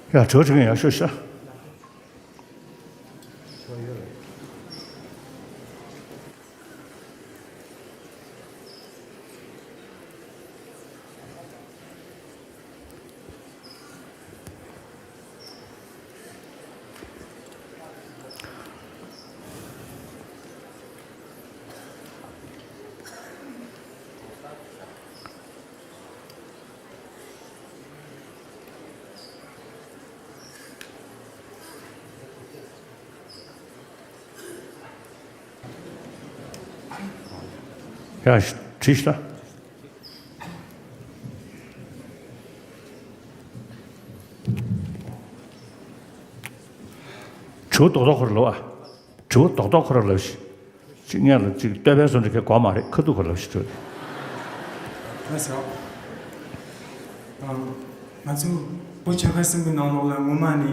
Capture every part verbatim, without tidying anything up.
ཡ། དྲི་བ་དྲི་མཁན་ཡར་ཤོག་ཤག་ཡ། དྲིས་ཤིག་ད། དྲི་བ་རྡོག་རྡོག་ཁོ་རང་ལབ་ཨ། དྲི་བ་རྡོག་རྡོག་ཁོ་རང་ལབ་ཤིག་ཅིག་སྔོན་ལ་ཅིག་བསྟོད་པའི་བཟོ་འདྲ་ཁྱེད་གོ་མ་རེད། ཁ་ཐུག་ཁོ་ལབ་ཤིག་དྲི་བ། ལགས་སོ། ཨ། ང་ཚོ་བོད་ཆོལ་ཁ་གསུམ་གྱི་ནང་ལོགས་ལ་ངོ་མ་ནས།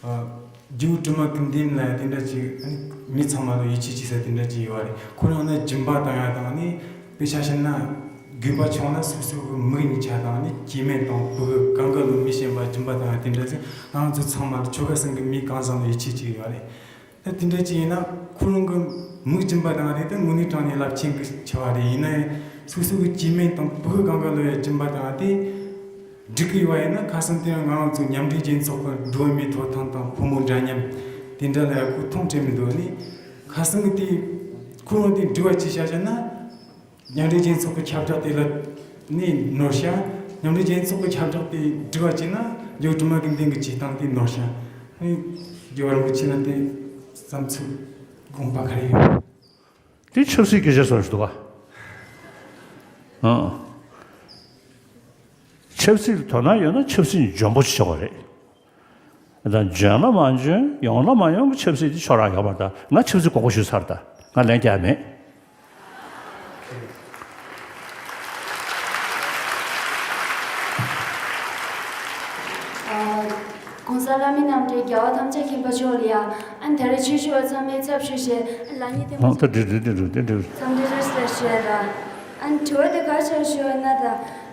ཨ། རྒྱལ་བོ་གྲུབ་མ་ཀུན་ལྡན་ལ་དེ་འདྲ་ཅིག་ཨ་ནི་མི་ཚང་མ་ལ་ཡིད་ཆེས་བྱེད་ས་དེ་འདྲ་ཅིག་ཡོད་རེད། ཁོ་རང་ནི་སྦྱིན་པ་བཏང་ཡ་དང་ནི་དཔེ་ཆ་བཤད་ན་དགོས་པ་བྱུང་ན་སོ་སོ་གི་མིག་གཉིས་ཆ་དང་ནི་སྐྱེ་དམན་དང་ཕྲུ་གུ་གང་ག་ལ་མི་ཤེས་པ་སྦྱིན་པ་བཏང་ཡ་དེ་འདྲ་ཅིག་ང་ཚོ་ཚང་མ་ལ་ཆོལ་ཁ་གསུམ་གི་མི་གང་ཟག་ལ་ཡིད་ཆེས་ཅིག་ཡོད་རེད། ད་དེ་འདྲ་ཅིག་ཡིན་ན་ཁོ་རང་གི་མིག་སྦྱིན་པ་བཏང་ཡ་དེ་ད་དངོས་གནས་དྲང་གནས་རླབས་ཆེན་གྱི་ཆེ་བ་རེད། ཡིན་ན་ཡང་སོ་སོ་གི་སྐྱེ་དམན་དང་ཕྲུ་གུ་གང་ག་ལ་ཡ་སྦྱིན་པ་བཏང་ཡ་དེ། འགྲིག་གི་ཡོད་པ་ཡིན་ན་ཁ་སང་དེ་རིང་ང་རང་ཚོ་མཉམ་འབྲེལ་རྒྱལ་ཚོགས་ཀྱི་འགྲོ་བ་མིའི་ཐོབ་ཐང་དང་ཕོ་མོ་འདྲ་མཉམ་དེ་འདྲ་ལ་ཡ་ཁོ་མཐོང་དྲན་མི་འདུག་ནི། ཁ་སང་གི་དེ་ཁོ་རང་དེ་འགྲིག་པ་ཅིག་བཤད་བཤད་ན། མཉམ་འབྲེལ་རྒྱལ་ཚོགས་ཀྱི་ཁྱབ་བསྒྲགས་དེ་ལ་ནི་ནོར་ཤག་མཉམ་འབྲེལ་རྒྱལ་ཚོགས་ཀྱི་ཁྱབ་བསྒྲགས་དེ་འགྲིག་པ་བྱས་ན་རྒྱལ་བོ་གྲུབ་མ་ཀུན་ལྡན་གྱི་བྱེད་སྟངས་དེ་ནོར་ཤག་ནི་རྒྱལ་བ་རིན་པོ་ཆེ་ལ་དེ་བསམ་ཚུལ་དགོངས་པ་ག་རེ་ཡོད། དེ་ཆབ་སྲིད་སྐད་ཆ་བཟོ་ཞིག་འདུག་ག་ཨང་། ཆབ་སྲིད་ལ་དོ་སྣང་ཡོད་ན་ཆབ་སྲིད་འཇོན་པོ་ཞིག་ཆགས་པ་རེད། ད་འཇོན་ལ་མ་འཇོན་ཡོང་ལ་མ་ཡོང་གི་ཆབ་སྲིད་དེ་ཕྱོགས་རང་ཡོད་མ་རེད། ད་ང་ཆབ་སྲིད་དགོངས་པ་ཞུས་ཚར། ད་ང་ལན་རྒྱག་མེད། ཨ། ༸གོང་ས་ལྷ་མི་རྣམ་འདྲེན་རྒྱལ་བ་ཐམས་ཅད་མཁྱེན་པ་མཆོག་ལ་ཡ། ཨ་ནི་ད་རེས་ཆོས་ཞུ་བ་ཚང་མའི་ཚབ་ཞུས་བྱས་ལགས་ཉིད་ཐེངས་མ་ཨང་། ད་འགྲིག་འགྲིག་འགྲིག་འགྲིག་འགྲིག་འགྲིག་འཚམས་འདྲི་རེ་ཞུ་ཡ་ར། ཨ་ནི་དྲི་བ་དེ་ག་རེ་བྱས་ཞུ་བ་ན་ད།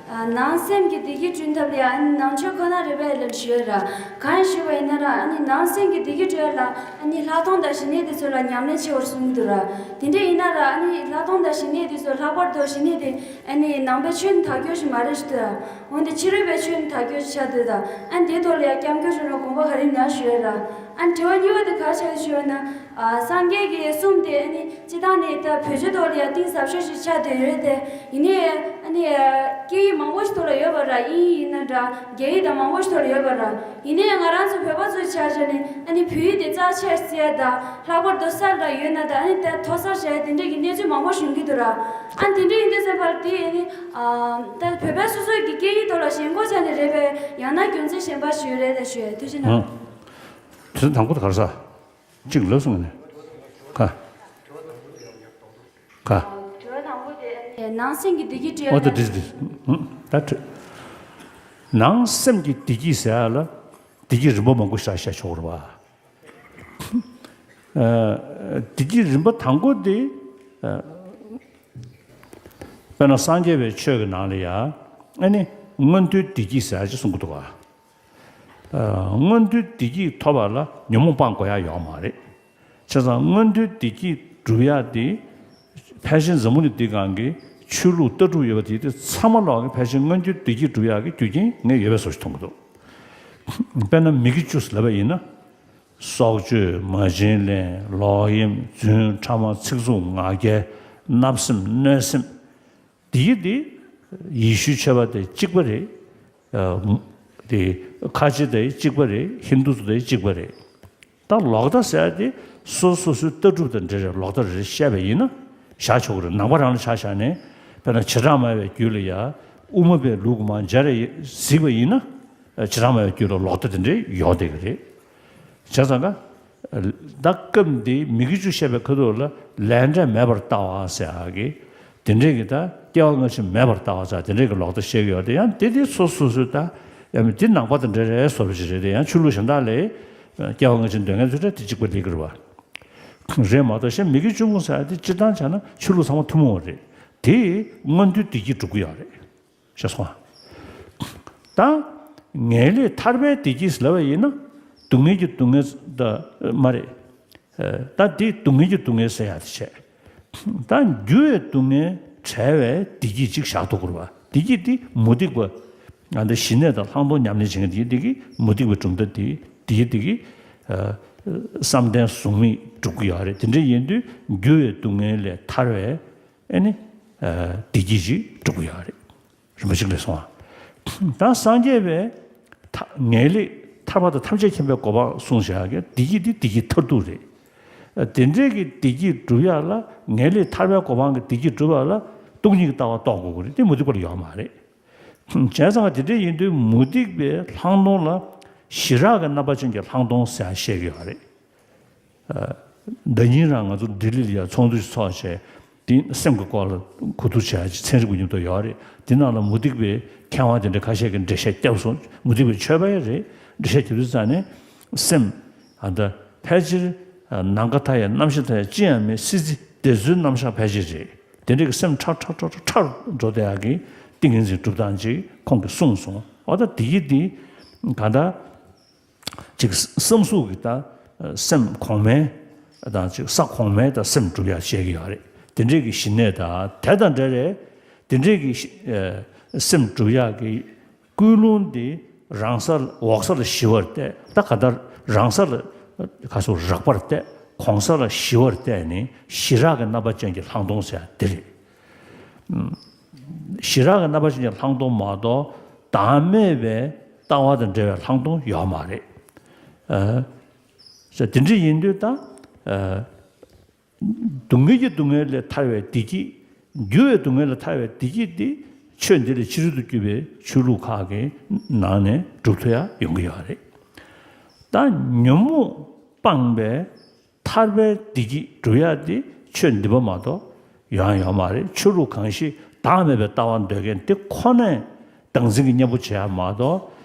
ཨ། ནང་སེམས་ཀྱི་བདེ་སྐྱིད་བསྐྲུན་ཐབས་ལ་ཡ་ཨ་ནི་ནང་ཆོས་ཁོ་ན་རེད་པས་ལབ་ཞུ་ཡ་ར། གང་ཡིན་ཞུས་པ་ཡིན་ན་ར་ཨ་ནི་ནང་སེམས་ཀྱི་བདེ་སྐྱིད་སྤྲོད་ཡ་ལ་ཨ་ནི་ལྷག་མཐོང་དང་ཞི་གནས་དེ་ཚོ་ལ་ཉམས་ལེན་བྱེད་པར་གསུངས་ཀྱི་འདུག་ར། དེ་འདྲ་ཡིན་ན་ར་ཨ་ནི་ལྷག་མཐོང་དང་ཞི་གནས་དེ་ཚོ་ལྷག་པར་དུ་ཞི་གནས་དེ་ཨ་ནི་ནང་པའི་ཆོས་ནི་དག་རྒྱུ་ཞིག་མ་རེད་ཞུ་དུས། འོན་ཏེ་ཕྱི་རོལ་པའི་ཆོས་ནི་དག་རྒྱུ་ཞིག་ཆགས་དུས་ད་ཨ་ནི་དེའི་ཐོག་ལ་ཡ་སྐྱབས་མགོན་གཞོན་ནུ་དགོངས་པ་ག་རེ་ཡིན་ན་ཞུ་ཡ་ར། ཨ་ནི་དྲི་བ་གཉིས་པ་དེ་ག་རེ་ཆགས་ཀྱི་ཞུ་བ་ན། ཨ། སངས་རྒྱས་ཀྱི་གསུང་དེ་ཨ་ནི་སྤྱིར་བཏང་ནས་ད་བོད་ཆོས་ཐོག་ལ་ཡ་གཏིང་ཟབ་ཤོས་ཤིག་ཆགས་བསྡད་ཡོད་དེ། ཡིན་ནའི་ཨ་ནི་སྐད་ཡིག་མང་པོ་ཞིག་ཐོག་ལ་ཡོད་པ་ར། དབྱིན་ཡིག་ཡིན་ན་འདྲ། རྒྱ་ཡིག་དང་མང་པོ་ཞིག་ཐོག་ལ་ཡོད་པ་ར། ཡིན་ནའི་ང་རང་ཚོ་བོད་པ་ཚོའི་ཆ་བཞག་ནས་ཨ་ནི་བོད་ཡིག་དེ་རྩ་ཆེར་བརྩི་ཡ་དང་ལྷག་པར་དུ་གསར་དུ་ཡོད་ན་ད་ཨ་ནི་ད་མཐོ་གསར་བྱ་ཡ་དེ་འདྲ་གི་གནས་ཚུལ་མང་པོ་ཞིག་ཡོང་གི་འདུག་ར། ཨ་ནི་དེ་འདྲ་ཡིན་དུས་ཙམ་པར་དེ་ཨ་ནི་ཨ་ད་བོད་པ་སོ་སོའི་གི་སྐད་ཡིག་ཐོག་ལ་ཞེན་ཁོག་ཆགས་ནས་རེད་པས། ཡང་ན་རྒྱུ་མཚན་གཞན་པ་ཞིག་ཡོད་རེད་ད་ཞུ་ཡ། ཐུགས་རྗེ་གནང་། ཨང་། དུས་ཚོད་དང་པོ་དེ་ག་རེ་ཟ། གཅིག་ལབ་སོང་ནས། ཁ། ཁ། དྲི་བ་དང་པོ་དེ་ནང་སེམས་ཀྱི་བདེ་སྐྱིད་སྤྲོད་ཨོ་ད་ཡ། འདི་འདི། ཧུམ། ད་དྲི། ནང་སེམས་ཀྱི་བདེ་སྐྱིད་ཟེར་ཡ་ལ་བདེ་སྐྱིད་རིམ་པ་མང་པོ་ཞིག་བཤད་ཆོག་རེད་པ། ཨ། བདེ་སྐྱིད་རིམ་པ་དང་པོ་དེ། ཨ། དཔེར་ན་སངས་རྒྱས་པའི་ཆོས་ཀྱི་ནང་ལ་ཡ། ཨ་ནི་མངོན་མཐོའི་བདེ་སྐྱིད་ཟེར་ཡ་ཅིག་གསུང་གི་འདུག་ག་ཨ། མངོན་མཐོའི་བདེ་སྐྱིད་ཐོབ་པ་ལ་ཉོན་མོངས་སྤང་དགོས་ཡ་ཡོད་མ་རེད། བྱས་ཙང་མངོན་མཐོའི་བདེ་སྐྱིད་སྒྲུབ་ཡ་དེ། ཕལ་ཆེར་འཛམ་བུ་གླིང་འདིའི་སྒང་གི་ཆོས་ལུགས་ལྟ་གྲུབ་ཡོད་པ་དེ་དེ་ཚང་མ་ལོག་གི་ཕལ་ཆེར་མངོན་མཐོའི་བདེ་སྐྱིད་སྒྲུབ་ཡ་གི་རྒྱུ་རྐྱེན་ངས་ཡོད་པའི་བཟོ་ཞིག་མཐོང་གི་འདུག་དཔེར་ན་མི་དགེ་བཅུ་ལབ་པ་ཡིན་ན། སྲོག་གཅོད། མ་བྱིན་ལེན། ལོག་གཡེམ། རྫུན། ཕྲ་མ། ཚིག་རྩུབ། ང་རྒྱལ། བརྣབ་སེམས། གནོད་སེམས། འདི་དེ་ཡེ་ཤུའི་ཆོས་པ་དེ་གཅིག་པ་རེད། ཨ། དེ་ཁ་ཆེ་དེ་གཅིག་པ་རེད། ཧིན་དུ་ཚོ་དེ་གཅིག་པ་རེད། ད་ལོག་ལྟ་ཟེར་ཡ་དེ་སོ་སོ་སོའི་ལྟ་གྲུབ་དང་འབྲེལ་བའི་ལོག་ལྟ་རེ་བཤད་པ་ཡིན་ན་བཞག་ཆོག་གི་རེད། ནང་པ་རང་ལ་ཆ་བཞག་ནས་དཔེར་ན་བྱེ་བྲག་སྨྲ་བའི་རྒྱུད་ལ་ཡ་དབུ་མ་པའི་ལུགས་མར་སྦྱར་རེ་གཟིགས་པ་ཡིན་ན་བྱེ་བྲག་སྨྲ་བའི་རྒྱུད་ལ་ལོག་ལྟ་དེ་འདྲས་ཡོད་བསྡད་ཀྱི་རེད། བྱས་ཙང་ཀ་ད་སྐབས་འདིའི་མི་དགེ་བཅུ་བཤད་པའི་ཁ་ཐུག་ལ་ལས་འབྲས་མེད་པར་ལྟ་བ་ཟེར་ཡག་གི་དེ་འདྲས་ཀྱི་ད་སྐྱེ་བ་སྔ་ཕྱི་མེད་པར་ལྟ་བ་ཟེར་དེ་འདྲས་ཀྱི་ལོག་ལྟ་བཤད་ཀྱི་ཡོད་དེ། ཡང་དེ་དེ་སོ་སོ་སོའི་ད་ཡང་མི་དེ་ནང་པ་དང་འདྲ་རེད་བཟོ་འདྲ་ཅིག་རེད་དེ། ཡང་ཆོས་ལུགས་གཞན་དག་ལས་སྐྱེ་བ་སྔ་ཕྱི་འདོད་མཁན་ཚོ་འདྲ་དེ་གཅིག་པ་ལས་ཀྱི་རེད་བ། རེད་མ་གཏོགས་གཞན་མི་དགེ་བཅུ་སྤོང་ཟེར་ཡག་དེ་སྤྱིར་བཏང་བྱས་ན་ཆོས་ལུགས་ཚང་མ་ཐུན་མོང་བ་རེད། དེ་མངོན་མཐོའི་བདེ་སྐྱིད་སྒྲུབ་ཀྱི་ཡོད་རེད། ཤེས་སོང་ཨ། ད་ ངེས་ལེགས་ཐར་པའི་བདེ་སྐྱིད་ལབ་པ་ཡིན་ན། སྡུག་བསྔལ་གྱི་སྡུག་བསྔལ་ད་མ་རེད། ད་འདི་སྡུག་བསྔལ་གྱི་སྡུག་བསྔལ་ཟེར་ཡག་དེ་བྱས། ད་འགྱུར་བའི་སྡུག་བསྔལ་བྲལ་བའི་བདེ་སྐྱིད་ཅིག་བཞག་ཐུབ་དགོས་རེད་པ། བདེ་སྐྱིད་འདི་མུ་སྟེགས་པ། ང་འདི་ཞི་གནས་དང་ལྷག་མཐོང་ཉམས་ལེན་བྱེད་མཁན་དེ་འདི་གི་མུ་སྟེགས་པའི་གྲུབ་མཐའ་འདི་འདི་འདི་གི་བསམ་གཏན་གཟུགས་མེད་འགྲུབ་ཀྱི་ཡོད་རེད། དེ་འདྲ་ཡིན་དུས་འགྱུར་བའི་སྡུག་བསྔལ་ལས་ཐར་བའི་ཨེ་ནི་བདེ་སྐྱིད་ཅིག་འགྲུབ་ཀྱི་ཡོད་རེད། རིམ་པ་གཅིག་ལས་སོང་ཨ། ད་སངས་རྒྱས་པས་ཐ་ངེས་ལེགས་ཐར་པ་དང་ཐམས་ཅད་མཁྱེན་པའི་གོ་འཕང་གསུངས་བཞག་གི་བདེ་སྐྱིད་འདི་བདེ་སྐྱིད་མཐར་ཐུག་རེད། དེ་འདྲའི་གི་བདེ་སྐྱིད་སྒྲུབ་ཡག་ལ། ངེས་ལེགས་ཐར་པའི་གོ་འཕང་གི་བདེ་སྐྱིད་སྒྲུབ་ཡག་ལ་སྟོང་ཉིད་ཀྱི་ལྟ་བ་རྟོགས་དགོས་ཀྱི་རེད། དེ་མུ་སྟེགས་པ་ལ་ཡོད་མ་རེད། བྱས་ཙང་དེ་འདྲ་ཡིན་དུས་མུ་སྟེགས་པའི་ལྷག་མཐོང་ལ་ཞི་རགས་ཀྱི་རྣམ་པ་ཅན་གྱི་ལྷག་མཐོང་ཟེར་བཤད་ཀྱི་ཡོད་རེད། ཟླ་ཉིན་རང་ང་ཚོ་ལྡི་ལི་ལ་ཡ་ཚོགས་འདུ་ཞིག་ཚོགས་བྱས། དེ་སེམས་ཀྱི་སྐོར་ལ་གོ་བསྡུར་བྱས་ཚན་རིག་པ་མཉམ་དུ་ཡོད་རེད། དེ་ནང་ལ་མུ་སྟེགས་པའི་མཁས་དབང་དེ་འདྲ་ཁ་ཤས་ཀྱིས་འགྲེལ་བཤད་བརྒྱབ་སོང་། མུ་སྟེགས་པའི་ཆོས་པ་ཡང་རེད། འགྲེལ་བཤད་བརྒྱབ་དུས་ཙང་ནས་སེམས་ཨ་ད་ཕལ་ཆེར་ནམ་མཁའ་མཐའ་ཡས་གནམ་གཤིས་མཐའ་ཡས་ཅི་ཡང་མེད། སྲིད་རྩེ་བདེ་བཟོའི་རྣམ་གཞག་ཕལ་ཆེར་རེད། དེ་འདྲ་གི་སེམས་ཁྲ་ཁྲ་ཁྲ་ཁྲ་ཁྲ་འགྲོ་བསྡད་ཡག་གི་ཏིང་ངེ་འཛིན་སྒྲུབ་སྟངས་ཅིག་ཁོང་གིས་གསུངས་སོང་། འོ་ད་དེ་ཡི་དེ་ག་ད། ཅིག་བསམ་གཟུགས་ཀྱི་ད་སེམས་གོང་མའི་དང་ཅིག་ས་གོང་མའི་ད་སེམས་སྒྲུབ་ཡག་བཤད་ཀྱི་ཡོད་རེད། དེ་འདྲས་ཀྱི་ཞི་གནས་དང་དེ་དང་འབྲེལ་རེད། དེ་འདྲས་ཀྱི་ཤི་ཨ་སེམས་སྒྲུབ་ཡག་གི་ཀུན་སློང་དེ་རང་ས་ལ་འོག་ས་ལ་ཞི་བར་བལྟས། ད་ག་ད་རང་ས་ལ་ག་སོ་རགས་པར་བལྟས། གོང་ས་ལ་ཞི་བར་བལྟས་ནས་ཞི་རགས་ཀྱི་རྣམ་པ་ཅན་གྱི་ལྷག་མཐོང་ཟེར་ཡག་དེ་རེད། ཞི་རགས་ཀྱི་རྣམ་པ་ཅན་གྱི་ལྷག་མཐོང་མ་གཏོགས་བདག་མེད་པའི་ལྟ་བ་དང་འབྲེལ་བའི་ལྷག་མཐོང་ཡོད་མ་རེད། ཨ། ས་དེ་འདྲ་ཡིན་དུས་ད། ཨ། སྡུག་བསྔལ་གྱི་སྡུག་བསྔལ་ལས་ཐར་བའི་བདེ་སྐྱིད། འགྱུར་བའི་སྡུག་བསྔལ་ལས་ཐར་བའི་བདེ་སྐྱིད་འདི་ཆོས་འདི་ལས་ཕྱི་རོལ་དུ་གྱུར་པའི་ཆོས་ལུགས་ཁག་གི་ནང་ནས་སྒྲུབ་ཐུབ་ཡག་ཡོང་གི་ཡོད་རེད། ད་ཉོན་མོངས་སྤངས་པའི་ཐར་པའི་བདེ་སྐྱིད་སྒྲུབ་ཡག་དེ་ཆོས་འདི་པ་མ་གཏོགས་ཡོང་ཡ་ཡོད་མ་རེད། ཆོས་ལུགས་གང་ཞིག་བདག་མེད་པའི་ལྟ་བ་འདོད་མཁན་དེ་ཁོ་ནས་བདག་འཛིན་གྱི་གཉེན་པོ་བྱེད་ཡ་མ་གཏོགས།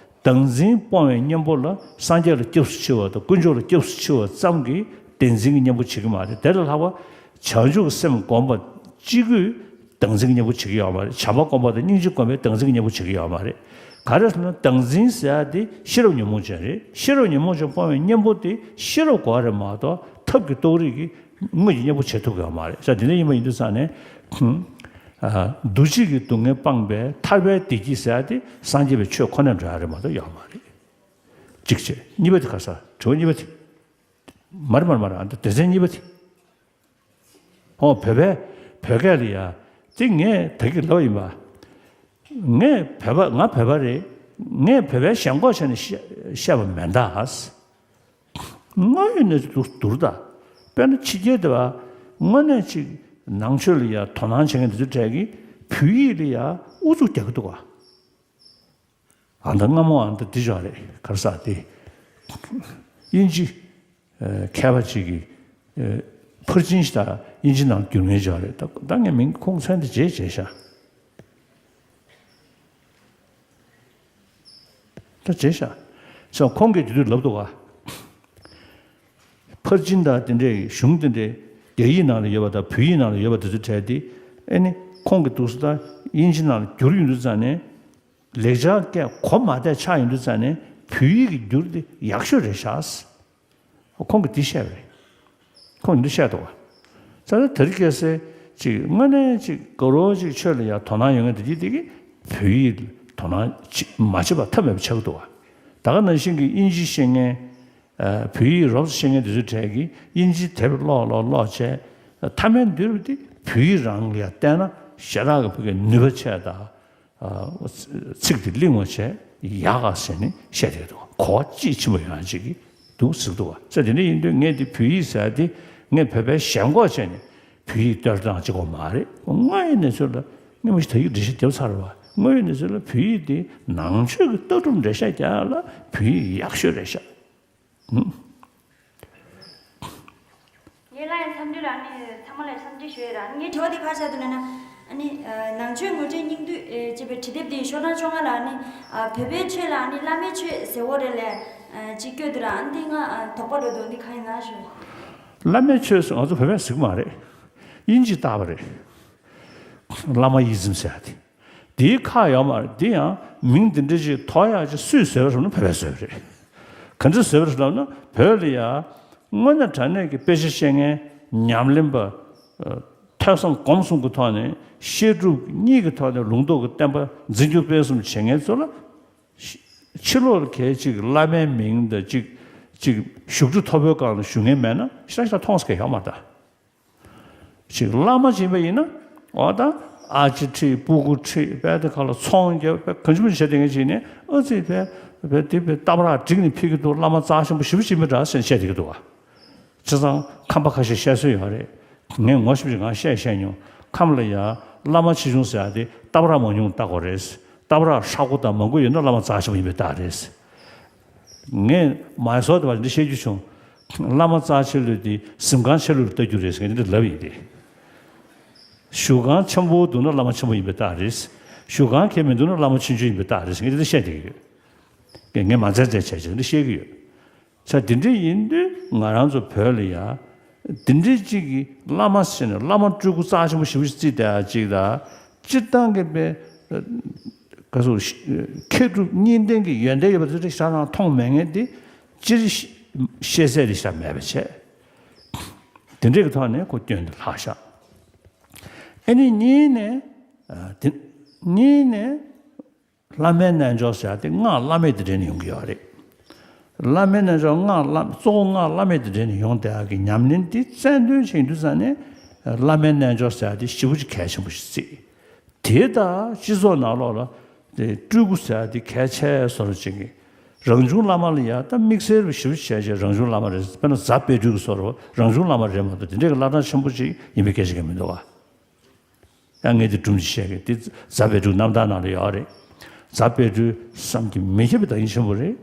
བདག་འཛིན་སྤོང་བའི་གཉེན་པོ་ལ་སངས་རྒྱས་ལ་སྐྱབས་སུ་མཆི་བ་དང་དཀོན་མཆོག་ལ་སྐྱབས་སུ་མཆི་བ་ཙམ་གྱིས་བདག་འཛིན་གྱི་གཉེན་པོ་བྱེད་ཀྱི་མ་རེད། དེ་ལས་ལྷག་པ་བྱང་ཆུབ་ཀྱི་སེམས་བསྒོམ་པ་གཅིག་པུས་བདག་འཛིན་གྱི་གཉེན་པོ་བྱེད་ཀྱི་ཡོད་མ་རེད། བྱམས་པ་སྒོམ་པ་དང་སྙིང་རྗེ་སྒོམ་པས་བདག་འཛིན་གྱི་གཉེན་པོ་བྱེད་ཀྱི་ཡོད་མ་རེད། ག་རེ་ཟེར་ན་བདག་འཛིན་ཟེར་ཡ་དེ་ཤེས་རབ་ཉོན་མོངས་ཅན་རེད། ཤེས་རབ་ཉོན་མོངས་ཅན་སྤོང་བའི་གཉེན་པོ་དེ་ཤེས་རབ་དགོས་པ་རེད་མ་གཏོགས་ཐབས་ཀྱི་རྟོགས་རིགས་ཀྱིས་དངོས་ཀྱི་གཉེན་པོ་བྱེད་ཐུབ་ཀྱི་ཡོད་མ་རེད། ས་དེ་འདྲ་ཡིན་པ་ཡིན་དུས་ཙང་ནས། ཨ། འདུ་བྱེད་ཀྱི་སྡུག་བསྔལ་སྤངས་པའི་ཐར་པའི་བདེ་སྐྱིད་ཟེར་ཡ་དེ་སངས་རྒྱས་པའི་ཆོས་ཁོ་ནས་འགྲོ་ཡ་རེད་མ་གཏོགས་ཡོད་མ་རེད། གཅིག་བྱས། གཉིས་པ་དེ་ག་ས། དྲི་བ་གཉིས་པ་དེ། མ་རེད་མ་རེད་མ་རེད། ཨ་ད་སྡེ་ཚན་གཉིས་པ་དེ། ཨོ་བོད་པའི་བོད་སྐད་ལ་ཡ། དེ་ངས་ད་གིན་ལབ་ཡིན་པ། ངས་བོད་པ་ང་བོད་པ་རེད། ངས་བོད་པའི་ཞེན་ཁོག་བྱས་ནས་བཤད་བཤད་པ་མེད་ད། དངོས་ཡོད་གནས་ཚུལ་འདུག་འདུག་ད། དཔེར་ན་ཕྱི་རྒྱལ་དེ་བ་དངོས་གནས་ཅིག་ནང་ཆོས་ལ་ཡ་དོ་སྣང་བྱེད་མཁན་དེ་ཚོའི་གྲས་ཀྱིས་བོད་ཡིག་ལ་ཡ་ཨུ་ཚུགས་རྒྱག་གི་འདུག་ག་ཨ་ད་སྔ་མོ་ཨ་ད་འདི་ཅོག་རེད། ག་རེ་ཟེར་དེ། དབྱིན་ཇི་ཨ་མཁས་པ་ཅིག་གིས་ཨ་ཕར་ཕྱིན་ཞིག་ད་དབྱིན་ཇི་ནང་བསྒྱུར་མཁན་ཅོག་རེད། ད་ད་ངས་མིང་ཁུངས་མཚོན་དེ་བརྗེད་བརྗེད་ཤག་ད་བརྗེད་ཤག་ས་ཁོང་གིས་དེ་དུས་ལབ་འདུག་ག་ཕར་ཕྱིན་དང་དེ་འདྲའི་གཞུང་དེ་འདྲའི་རྒྱ་ཡིག་ནང་ལ་ཡོད་པ་དང་བོད་ཡིག་ནང་ལ་ཡོད་པ་དེ་ཚོའི་གྲས་དེ། ཨེ་ནི་ཁོང་གིས་འདུག་སེ་ད་དབྱིན་ཇི་ནང་ལ་བསྒྱུར་ཡོང་དུས་ཙང་ནས། ལེགས་སྦྱར་སྐད་གོ་མ་བདེ་ཆགས་ཡོང་དུས་ཙང་ནས་བོད་ཡིག་གི་བསྒྱུར་དེ་ཡག་ཤོས་རེད་ཤག་ཁོང་གིས་འདི་བཤད་པ་རེད། ཁོང་གིས་འདི་བཤད་འདུག་བ། ས་ད་དེ་རིང་ཁ་སང་ཅིག་དངོས་གནས་ཅིག་དགའ་རོགས་ཅིག་ཆོས་ལ་ཡང་དོ་སྣང་ཡོད་མཁན་དེ་གྱིས་དེ་གིས་བོད་ཡིག་དོ་སྣང་ཅིག་མ་བྱེད་པ་ཐབས་མེད་པ་ཆགས་ཀྱི་འདུག་བ། ད་ག་ནང་བཞིན་གྱི་དབྱིན་ཇི་ཤེས་མཁན། ཨ་བོད་ཡིག་རོབ་ཙམ་ཤེས་མཁན་དེ་ཚོའི་གྲས་ཀྱིས་དབྱིན་ཇིའི་དེབ་ཀློག་ཀློག་ཀློག་བྱས། མཐའ་མའི་མདུན་དེ་བོད་ཡིག་རང་ལ་ཡང་བལྟས་ན་ཞེ་དྲག་གི་བོད་སྐད་ནུས་པ་ཆེ་དང་། ཨ་ཚིག་དེ་བརླིང་བ་བྱས་ཡག་ག་ཟེར་ནས་བཤད་བསྡད་འདུག་གོ་བ་དཔྱིས་ཕྱིན་པ་ཡོང་ཡག་ཅིག་གི་འདུག་ཟེར་འདུག་བ། ས་དེ་འདྲ་ཡིན་དུས་ངས་འདི་བོད་ཡིག་ཟེར་ཡག་དེ་ངས་བོད་པའི་ཞེན་ཁོག་བྱས་ནས་བོད་ཡིག་བཏོན་སྟངས་གཅིག་པོ་མ་རེད། དངོས་ཡོད་གནས་ཚུལ་ལ་ངས་མ་གཞི་ད་ཡིག་འགྲེལ་བཤད་བརྒྱབ་ཚར་བ། དངོས་ཡོད་གནས་ཚུལ་ལ་བོད་ཡིག་དེ་ནང་ཆོས་ཀྱི་ལྟ་གྲུབ་འགྲེལ་བཤད་རྒྱག་ཡག་ལ་བོད་ཡིག་ཡག་ཤོས་རེད་ཤག་ངས་ལ་ཡང་འཚམས་འདྲི་རག་ནས་ཚང་མ་ལ་འཚམས་འདྲི་ཞུ་ཡ་རག་ངས་དྲི་བ་དེ་ག་རེ་ཆགས་འདུག་ལབ་ན། ཨ་ནི་ནང་ཆོས་ངོ་སྤྲོད་སྙིང་བསྡུས་ཅེས་པའི་བྲིས་དེབ་དེ་ཤོག་གྲངས་བཅོ་ལྔ་ལ་ཨ་ནི་བོད་པའི་ཆོས་ལ་ཨ་ནི་བླ་མའི་ཆོས་ཟེར་བ་རེད་ལས་ཅིག་བཀོད་འདུག་ར། ཨ་ནི་དེ་ང་དོགས་པ་འགྲོ་འདུག་འདི་གང་ཡིན་ན་ཞུ། བླ་མའི་ཆོས་སུ་ང་ཚོ་བོད་པས་ཟེར་གི་མ་རེད། དབྱིན་ཇིས་བཏགས་པ་རེད། བླ་མ་ཡི་ཛིམ་ཟེར་ཡ་དེ། དེའི་ཁག་ཡོད་མ་རེད། དེ་ཡང་མིང་འདི་འདྲ་ཞིག་ཐོགས་ཡག་ཅིག་སུས་བཟོས་པ་རེད་ཟེར་ན་བོད་པས་བཟོས་པ་རེད། ག་འདྲ་བཟོས་པ་རེད་ལབ་ན། བོད་ལ་ཡ་དངོས་གནས་དྲང་གནས་ཀྱི་དཔེ་ཆ་ཤེས་མཁན་ཉམས་ལེན་པ། ཨ། ཐོས་བསམ་སྒོམ་གསུམ་གྱི་ཐོག་ནས་བཤད་སྒྲུབ་གཉིས་ཀྱི་ཐོག་ནས་ལུང་རྟོགས་ཀྱི་བསྟན་པ་འཛིན་སྐྱོང་སྤེལ་གསུམ་བྱེད་མཁན་ཚོ་ལ། ཕྱི་ཕྱི་ལོགས་ལ་གལ་ཆེ་གི་བླ་མའི་མིང་དང་གཅིག་གཅིག་བཞུགས་ཁྲི་མཐོ་པོའི་སྒང་ལ་བཞུགས་མཁན་མེད་ན་ཞེ་དྲག་ཞེ་དྲག་མཐོང་ས་གང་ཡང་ཡོད་མ་རེད་ད། ཅིག་བླ་མ་ཅིག་ཡིན་པ་ཡིན་ན། འོ་ད་ཨ་ཕྱི་ཁྲིད། སྤུ་གུ་ཁྲིད། དཔེ་དེ་ག་ལ་ཚོང་རྒྱབ། དཔེ་གང་བྱུང་མང་བྱུང་བྱས་བསྡད་མཁན་ཅིག་ནས། ཨ་ཙི། དཔེ་དཔེ་དེ་དཔེ་ཏ་པ་ར་བསྒྲིགས་ནས་ཕེབས་ཀྱི་འདུག། བླ་མ་རྩ་ཆེན་པོ་ཞེ་པོ་ཅིག་ཡིན་པ་འདྲ་ཟེར་བཤད་བསྡད་ཀྱི་འདུག་བ། བྱས་ཙང་ཁམས་པ་ཁ་ཤས་བཤད་སྲོལ་ཡོད་རེད། ངས་ངོ་ཤེས་པ་ཅིག་གང་བཤད་བཤད་མྱོང་། ཁམས་ལ་ཡ་བླ་མ་ཆེ་ཆུང་ཟེར་ཡ་དེ་ཏ་པ་ར་མང་ཉུང་ལྟ་དགོས་རེད། ཏ་པ་ར་ཧྲག་པོ་དང་མང་པོ་ཡོད་ན་བླ་མ་རྩ་ཆེན་པོ་ཡིན་པའི་རྟགས་རེད། ངས་མ་ཡ་སོགས་དེ་བ་འདི་བཤད་རྒྱུ་བྱུང་། བླ་མ་རྩ་ཆེ་ལོས་དེ་གཟིམ་ཁང་ཆེ་ལོས་ལྟ་རྒྱུ་རེད་ཟེར་མཁན་འདི་ལབ་ཡིན་ཏེ། བཞུགས་ཁང་ཆེན་པོ་འདུག་ན་བླ་མ་ཆེན་པོ་ཡིན་པའི་རྟགས་རེད། བཞུགས་ཁང་གང་མི་འདུག་ན་བླ་མ་ཆུང་ཆུང་ཡིན་པའི་རྟགས་རེད་ཟེར་མཁན་འདི་བཤད་བསྡད་ཀྱི་ཡོད། ངས་མ་མཛད་མཛད་བྱས་བྱས་འདི་བཤད་ཀྱི་ཡོད། ས་འདི་འདྲ་ཡིན་དུས་ང་རང་ཚོ་བོད་ལ་ཡ། འདི་འདྲའི་གཅིག་གིས་བླ་མ་ཟེར་ནས་བླ་མ་སྤྲུལ་སྐུ་རྩ་ཆེན་པོ་ཞེ་པོ་ཞིག་བརྩིས་བསྡད་ཡ་གཅིག་དང་། སྤྱིར་བཏང་གི་དཔེ་ག་ཚོད་མཁས་གྲུབ་གཉིས་ལྡན་གྱི་ཡོན་ཏན་ཡོད་པ་དེ་འདྲ་ཞེ་དྲག་མཐོང་མེད་མཁན་དེ་སྤྱིར་ཤེས་ཚད་དེ་ཞེ་དྲག་མེད་པ་བྱས། དེ་འདྲའི་གི་ཐོག་ནས་ཁོ་སྐྱོན་དེ་ལྷག་ཤག། ཨ་ནི་གཉིས་ནས། ཨ། དེ་གཉིས་ནས། བླ་མའི་རྣལ་འབྱོར་ཟེར་ཡ་དེ་སྔགས་བླ་མེད་དེ་འདྲ་ནས་ཡོང་གི་ཡོད་རེད། བླ་མའི་རྣལ་འབྱོར་སྔགས་བླ། གཙོ་བོ་སྔགས་བླ་མེད་དེ་འདྲ་ནས་ཡོང་བསྡད་ཡག་གི་ཉམས་ལེན་དེ་རྩལ་འདོན་བྱེད་དུས་ཙང་ནས་བླ་མའི་རྣལ་འབྱོར་ཟེར་ཡ་དེ་ཞེ་པོ་ཅིག་གལ་ཆེན་པོ་ཞིག་བརྩིས། དེ་ལྟར་སྤྱི་ཚོགས་ནང་ལོགས་ལ་དེ་སྤྲུལ་སྐུ་ཟེར་ཡ་དེ་གལ་ཆེ་བཟོ་འདྲ་ཅིག་གི། རང་བྱུང་བླ་མ་ལ་ཡ་ད་དམིགས་བསལ་བ་ཞེ་པོ་ཅིག་བྱས་བྱས། རང་བྱུང་བླ་མ་རེད། དཔེར་ན་རྫ་དཔལ་སྤྲུལ་གྱི་བཟོ་འདྲ་རང་བྱུང་བླ་མ་རེད་མ་གཏོགས་དེ་འདྲའི་གི་བླ་བྲང་ཆེན་པོ་ཅིག་ཡིན་པའི་སྐད་ཆ་གང་ཡང་མི་འདུག་བ། ཡང་ངས་འདི་སྒྲུང་ཅིག་བཤད་ཀྱི། འདི་རྫ་དཔལ་སྤྲུལ་རྣམ་ཐར་ནང་ལ་ཡོད་རེད། རྫ་དཔལ་སྤྲུལ་བསམ་གྱིས་མི་ཁྱབ་པའི་བདག་ཉིད་ཆེན་པོ་རེད།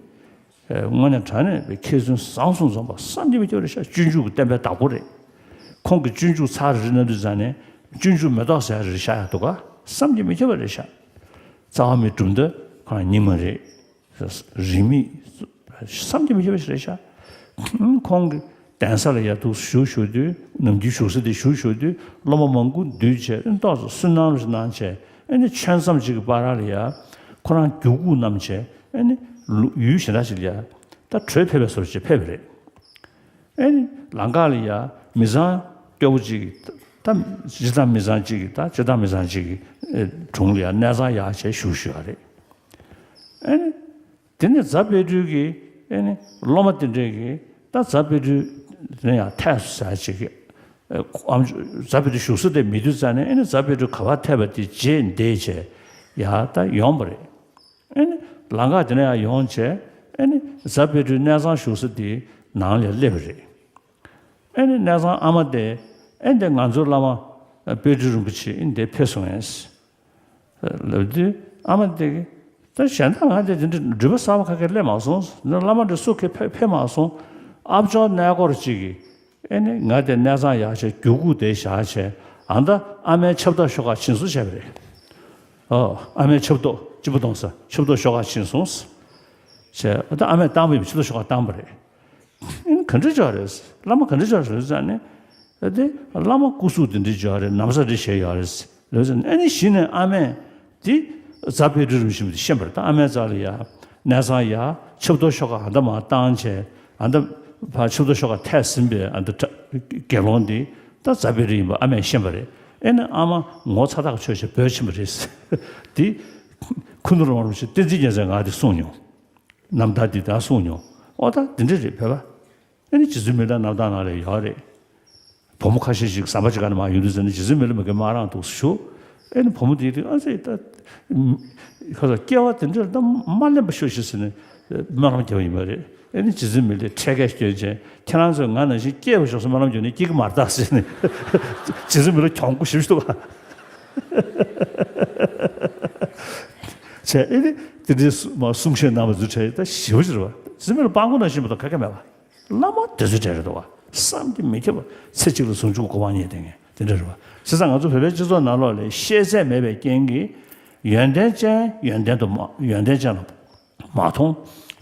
ཨེ། དངོས་གནས་དྲང་གནས་པའི་མཁས་བཙུན་བཟང་གསུམ་འཛོམས་པ་བསམ་གྱིས་མི་ཁྱབ་པ་རེད་ཤག། སྤྱོད་འཇུག་གི་བསྟན་པའི་བདག་པོ་རེད། ཁོང་གི་སྤྱོད་འཇུག་ཚར་རེ་རེ་ན་དུས་ཙང་ནས་སྤྱོད་འཇུག་མེ་ཏོག་ཟེར་ཡ་རེ་རེ་ཤར་ཡག་འདུག་ག། བསམ་གྱིས་མི་ཁྱབ་པ་རེད་ཤག། རྩ་བ་མི་གྲུབ་མཐའ་ཁོ་རང་རྙིང་མ་རེད། རིས་མེད་བསམ་གྱིས་མི་ཁྱབ་པ་ཞིག་རེད་ཤག། ཁོང་གི་གདན་ས་ལ་ཡར་འདུག་བཞུགས་བཞུགས་དུས། ནམ་རྒྱུན་བཞུགས་ས་དེ་བཞུགས་བཞུགས་དུས་སློབ་མ་མང་པོ་འདུས་བྱས། ཨེ། ཏོག་ཙམ་བསོད་ནམས་ཞིག་གནང་བྱས། ཨེ་ནི་ཆོས་མཚམས་གཅིག་གི་བར་ལ་ཡ་ཁོ་རང་རྒྱུད་སྐུད་བསྣམས་བྱས། ཨེ་ནི་ལུ་ཡུལ་གཞན་དག་ཅིག་ལ་ཡ་ད་བྲོས་ཕེབས་པའི་བཟོ་འདྲ་ཅིག་ཕེབས་པ་རེད། ཨེ་ནི་ལམ་ཁ་ལ་ཡ་མི་ཚང་སྐྱོ་པོ་ཅིག་གིས། ད་སྤྱིར་བཏང་མི་ཚང་ཅིག་གིས། ད་སྤྱིར་བཏང་མི་ཚང་ཅིག་གི་དྲུང་ལ་ཡ་གནས་ཚང་གཡར་བྱས་བཞུགས་བཞུགས་ཡ་རེད། ཨེ་ནི། དེ་ནས་རྫ་དཔལ་སྤྲུལ་གྱིས། ཨེ་ནི་སློབ་མ་དེ་འདྲས་ཀྱིས་ད་རྫ་དཔལ་སྤྲུལ་དེ་ནས་ཡར་ཐད་སོང་ཟེར་ཅིག་གིས། ཨེ། ཨམ་ཅོག་རྫ་དཔལ་སྤྲུལ་བཞུགས་ས་དེ་མེད་དུས་ཙང་ནས། ཨེ་ནི་རྫ་དཔལ་སྤྲུལ་ག་པར་ཐད་པ་དེ་རྗེས་འདེད་བྱས་ཡར་ད་ཡོང་བ་རེད། ཨེ་ནི་ལམ་ཁ་དེ་ནས་ཡར་ཡོང་བྱས། ཨེ་ནི་རྫ་དཔལ་སྤྲུལ་གནས་ཚང་བཞུགས་ས་དེའི་ནང་ལ་སླེབས་པ་རེད། ཨེ་ནི་གནས་ཚང་ཨ་མ་དེ། ཨེ། འདི་ང་ཚོའི་བླ་མ་དཔལ་སྤྲུལ་རིན་པོ་ཆེ་འདིར་ཕེབས་སོང་ངས་ལབ་དུས། ཨ་མ་དེ་གིས། ད་གཞན་དག་ང་དེ་དེ་འདྲ་འགྲུལ་པ་གསར་པ་ག་གེ་སླེབས་མ་སོང་། འདི་བླ་མ་འདི་སུ་གང་ཕེབས་མ་སོང་། ཨ་ཅོ་གནས་སྐོར་ཅིག་གིས། ཨེ་ནི་ང་དེ་གནས་ཚང་གཡར་བྱས་རྒྱུད་སྐུད་དེ་བཞག་བྱས། ཨ། ད་ཨ་མའི་ཆབ་གདོང་ཤོག་ཁ་བྱིན་སོང་བྱས་པ་རེད། ཨོ། ཨ་མའི་ཆབ་གདོང་། སྤྱི་བོ་གདོང་ས་ཆབ་གདོང་ཤོག་ཁ་བྱིན་སོང་བྱས། ད་ཨ་མས་བཏང་པ་ཡིན་པ། ཆབ་གདོང་ཤོག་ཁ་བཏང་པ་རེད། ཨེ་ནི་ག་འདྲ་ཅིག་རེད། བླ་མ་ག་འདྲ་ཅིག་རེད་ཟེར་ནས། ཨ། དེ་བླ་མ་སྐུ་གཟུགས་དེ་འདྲ་ཅིག་རེད། ན་བཟའ་འདྲ་བཞེས་ཡོད་རེད་ཟེར་ནས། ཨེ་ནི་གཞི་ནས་ཨ་མས་དེ་རྫ་དཔལ་སྤྲུལ་རིན་པོ་ཆེ་དེ་ཤེས་པ་རེད། ད་ཨ་མའི་རྩ་ལ་ཡ་གནས་ཚང་ཡ་ཆབ་གདོང་ཤོག་ཁ་ཨ་ད་མར་བཏང་བྱས། ཨ་ད་ཕར་ཆབ་གདོང་ཤོག་ཁ་ཐད་ཟིན་པའི་ཨ་ད་དགེ་སློང་དེ་ད་རྫ་དཔལ་སྤྲུལ་ཡིན་པ་ཨ་མས་ཤེས་པ་རེད། ཨེ་ནི་ཨ་མ་ངོ་ཚ་ཐག་ཆོད་བྱས་བྲོས་ཕྱིན་པ་རེད་ཟེར། དེ་ཁུ་ནུ་རོང་རོང་ཞིག་བསྟན་འཛིན་རྒྱལ་མཚན་ང་དེ་གསུངས་མྱོང་། རྣམ་ཐར་འདི་ལྟར་གསུངས་མྱོང་། ཨོ། ད་འདི་འདྲ་རེད་བོད་པ། ཨེ་ནི་རྗེ་བཙུན་མི་ལ་རྣམ་ཐར་ནང་ལ་ཡོད་རེད། བུ་མོ་ཁ་ཤས་ཤིག་ཟམ་པ་ཅིག་སྒང་ནས་མར་ཡོང་དུས་ཙམ་ནས་རྗེ་བཙུན་མི་ལ་མ་གི་སྨོན་ལམ་འདུག་ཞུ། ཨེ་ནི་བུ་མོ་དེས་དེ། ཨ་ཙི། ད་ཁ་ས་སྐྱེ་བ་དེ་འདྲ་ད་མ་ལེན་པ་ཤོག་ཤིག་ཟེར་ནས་སྨོན་ལམ་རྒྱབ་ཡིན་པ་རེད། ཨེ་ནི་རྗེ་བཙུན་མི་ལས་འཕྲལ་སྐད་སྐྱོན་བྱས། ཁྱེད་རང་ཚོས་ང་ནང་བཞིན་སྐྱེ་བ་ཤོག་ཟེར་སྨོན་ལམ་རྒྱབ་ནས་སྐྱེ་གི་མ་རེད་ད་ཟེར་ནས། རྗེ་བཙུན་མི་ལ་གྱོང་པོ་ཞེ་པོ་འདུག་ག། བྱས། ཨེ་ནི་དེ་འདྲའི་སུ་མ་གསུང་བཤད་གནང་བ་ཚོའི་གྲས་ད་ཞེ་པོ་ཅིག་རེད་བ། རྗེ་བཙུན་མི་ལ་སྤྲང་པོ་ནང་བཞིན་པ་དང་ག་གེ་མེད་པ། བླ་མ་དེ་ཚོའི་གྲས་རེད་འདུག་བ། བསམ་གྱིས་མི་ཁྱབ་པ། ཚེ་གཅིག་ལ་ཟུང་འཇུག་གི་གོ་འཕང་རྙེད་བསྡད་མཁན་དེ་འདྲ་རེད་བ། བྱས་ཙང་ང་ཚོ་བོད་པའི་སྤྱི་ཚོགས་ནང་ལོགས་ལ་ཤེས་ཚད་མེད་པའི་རྐྱེན་གྱིས། ཡོན་ཏན་ཅན་ཡོན་ཏན་དུ་མ། ཡོན་ཏན་ཅན་ལ་མ་མཐོང་།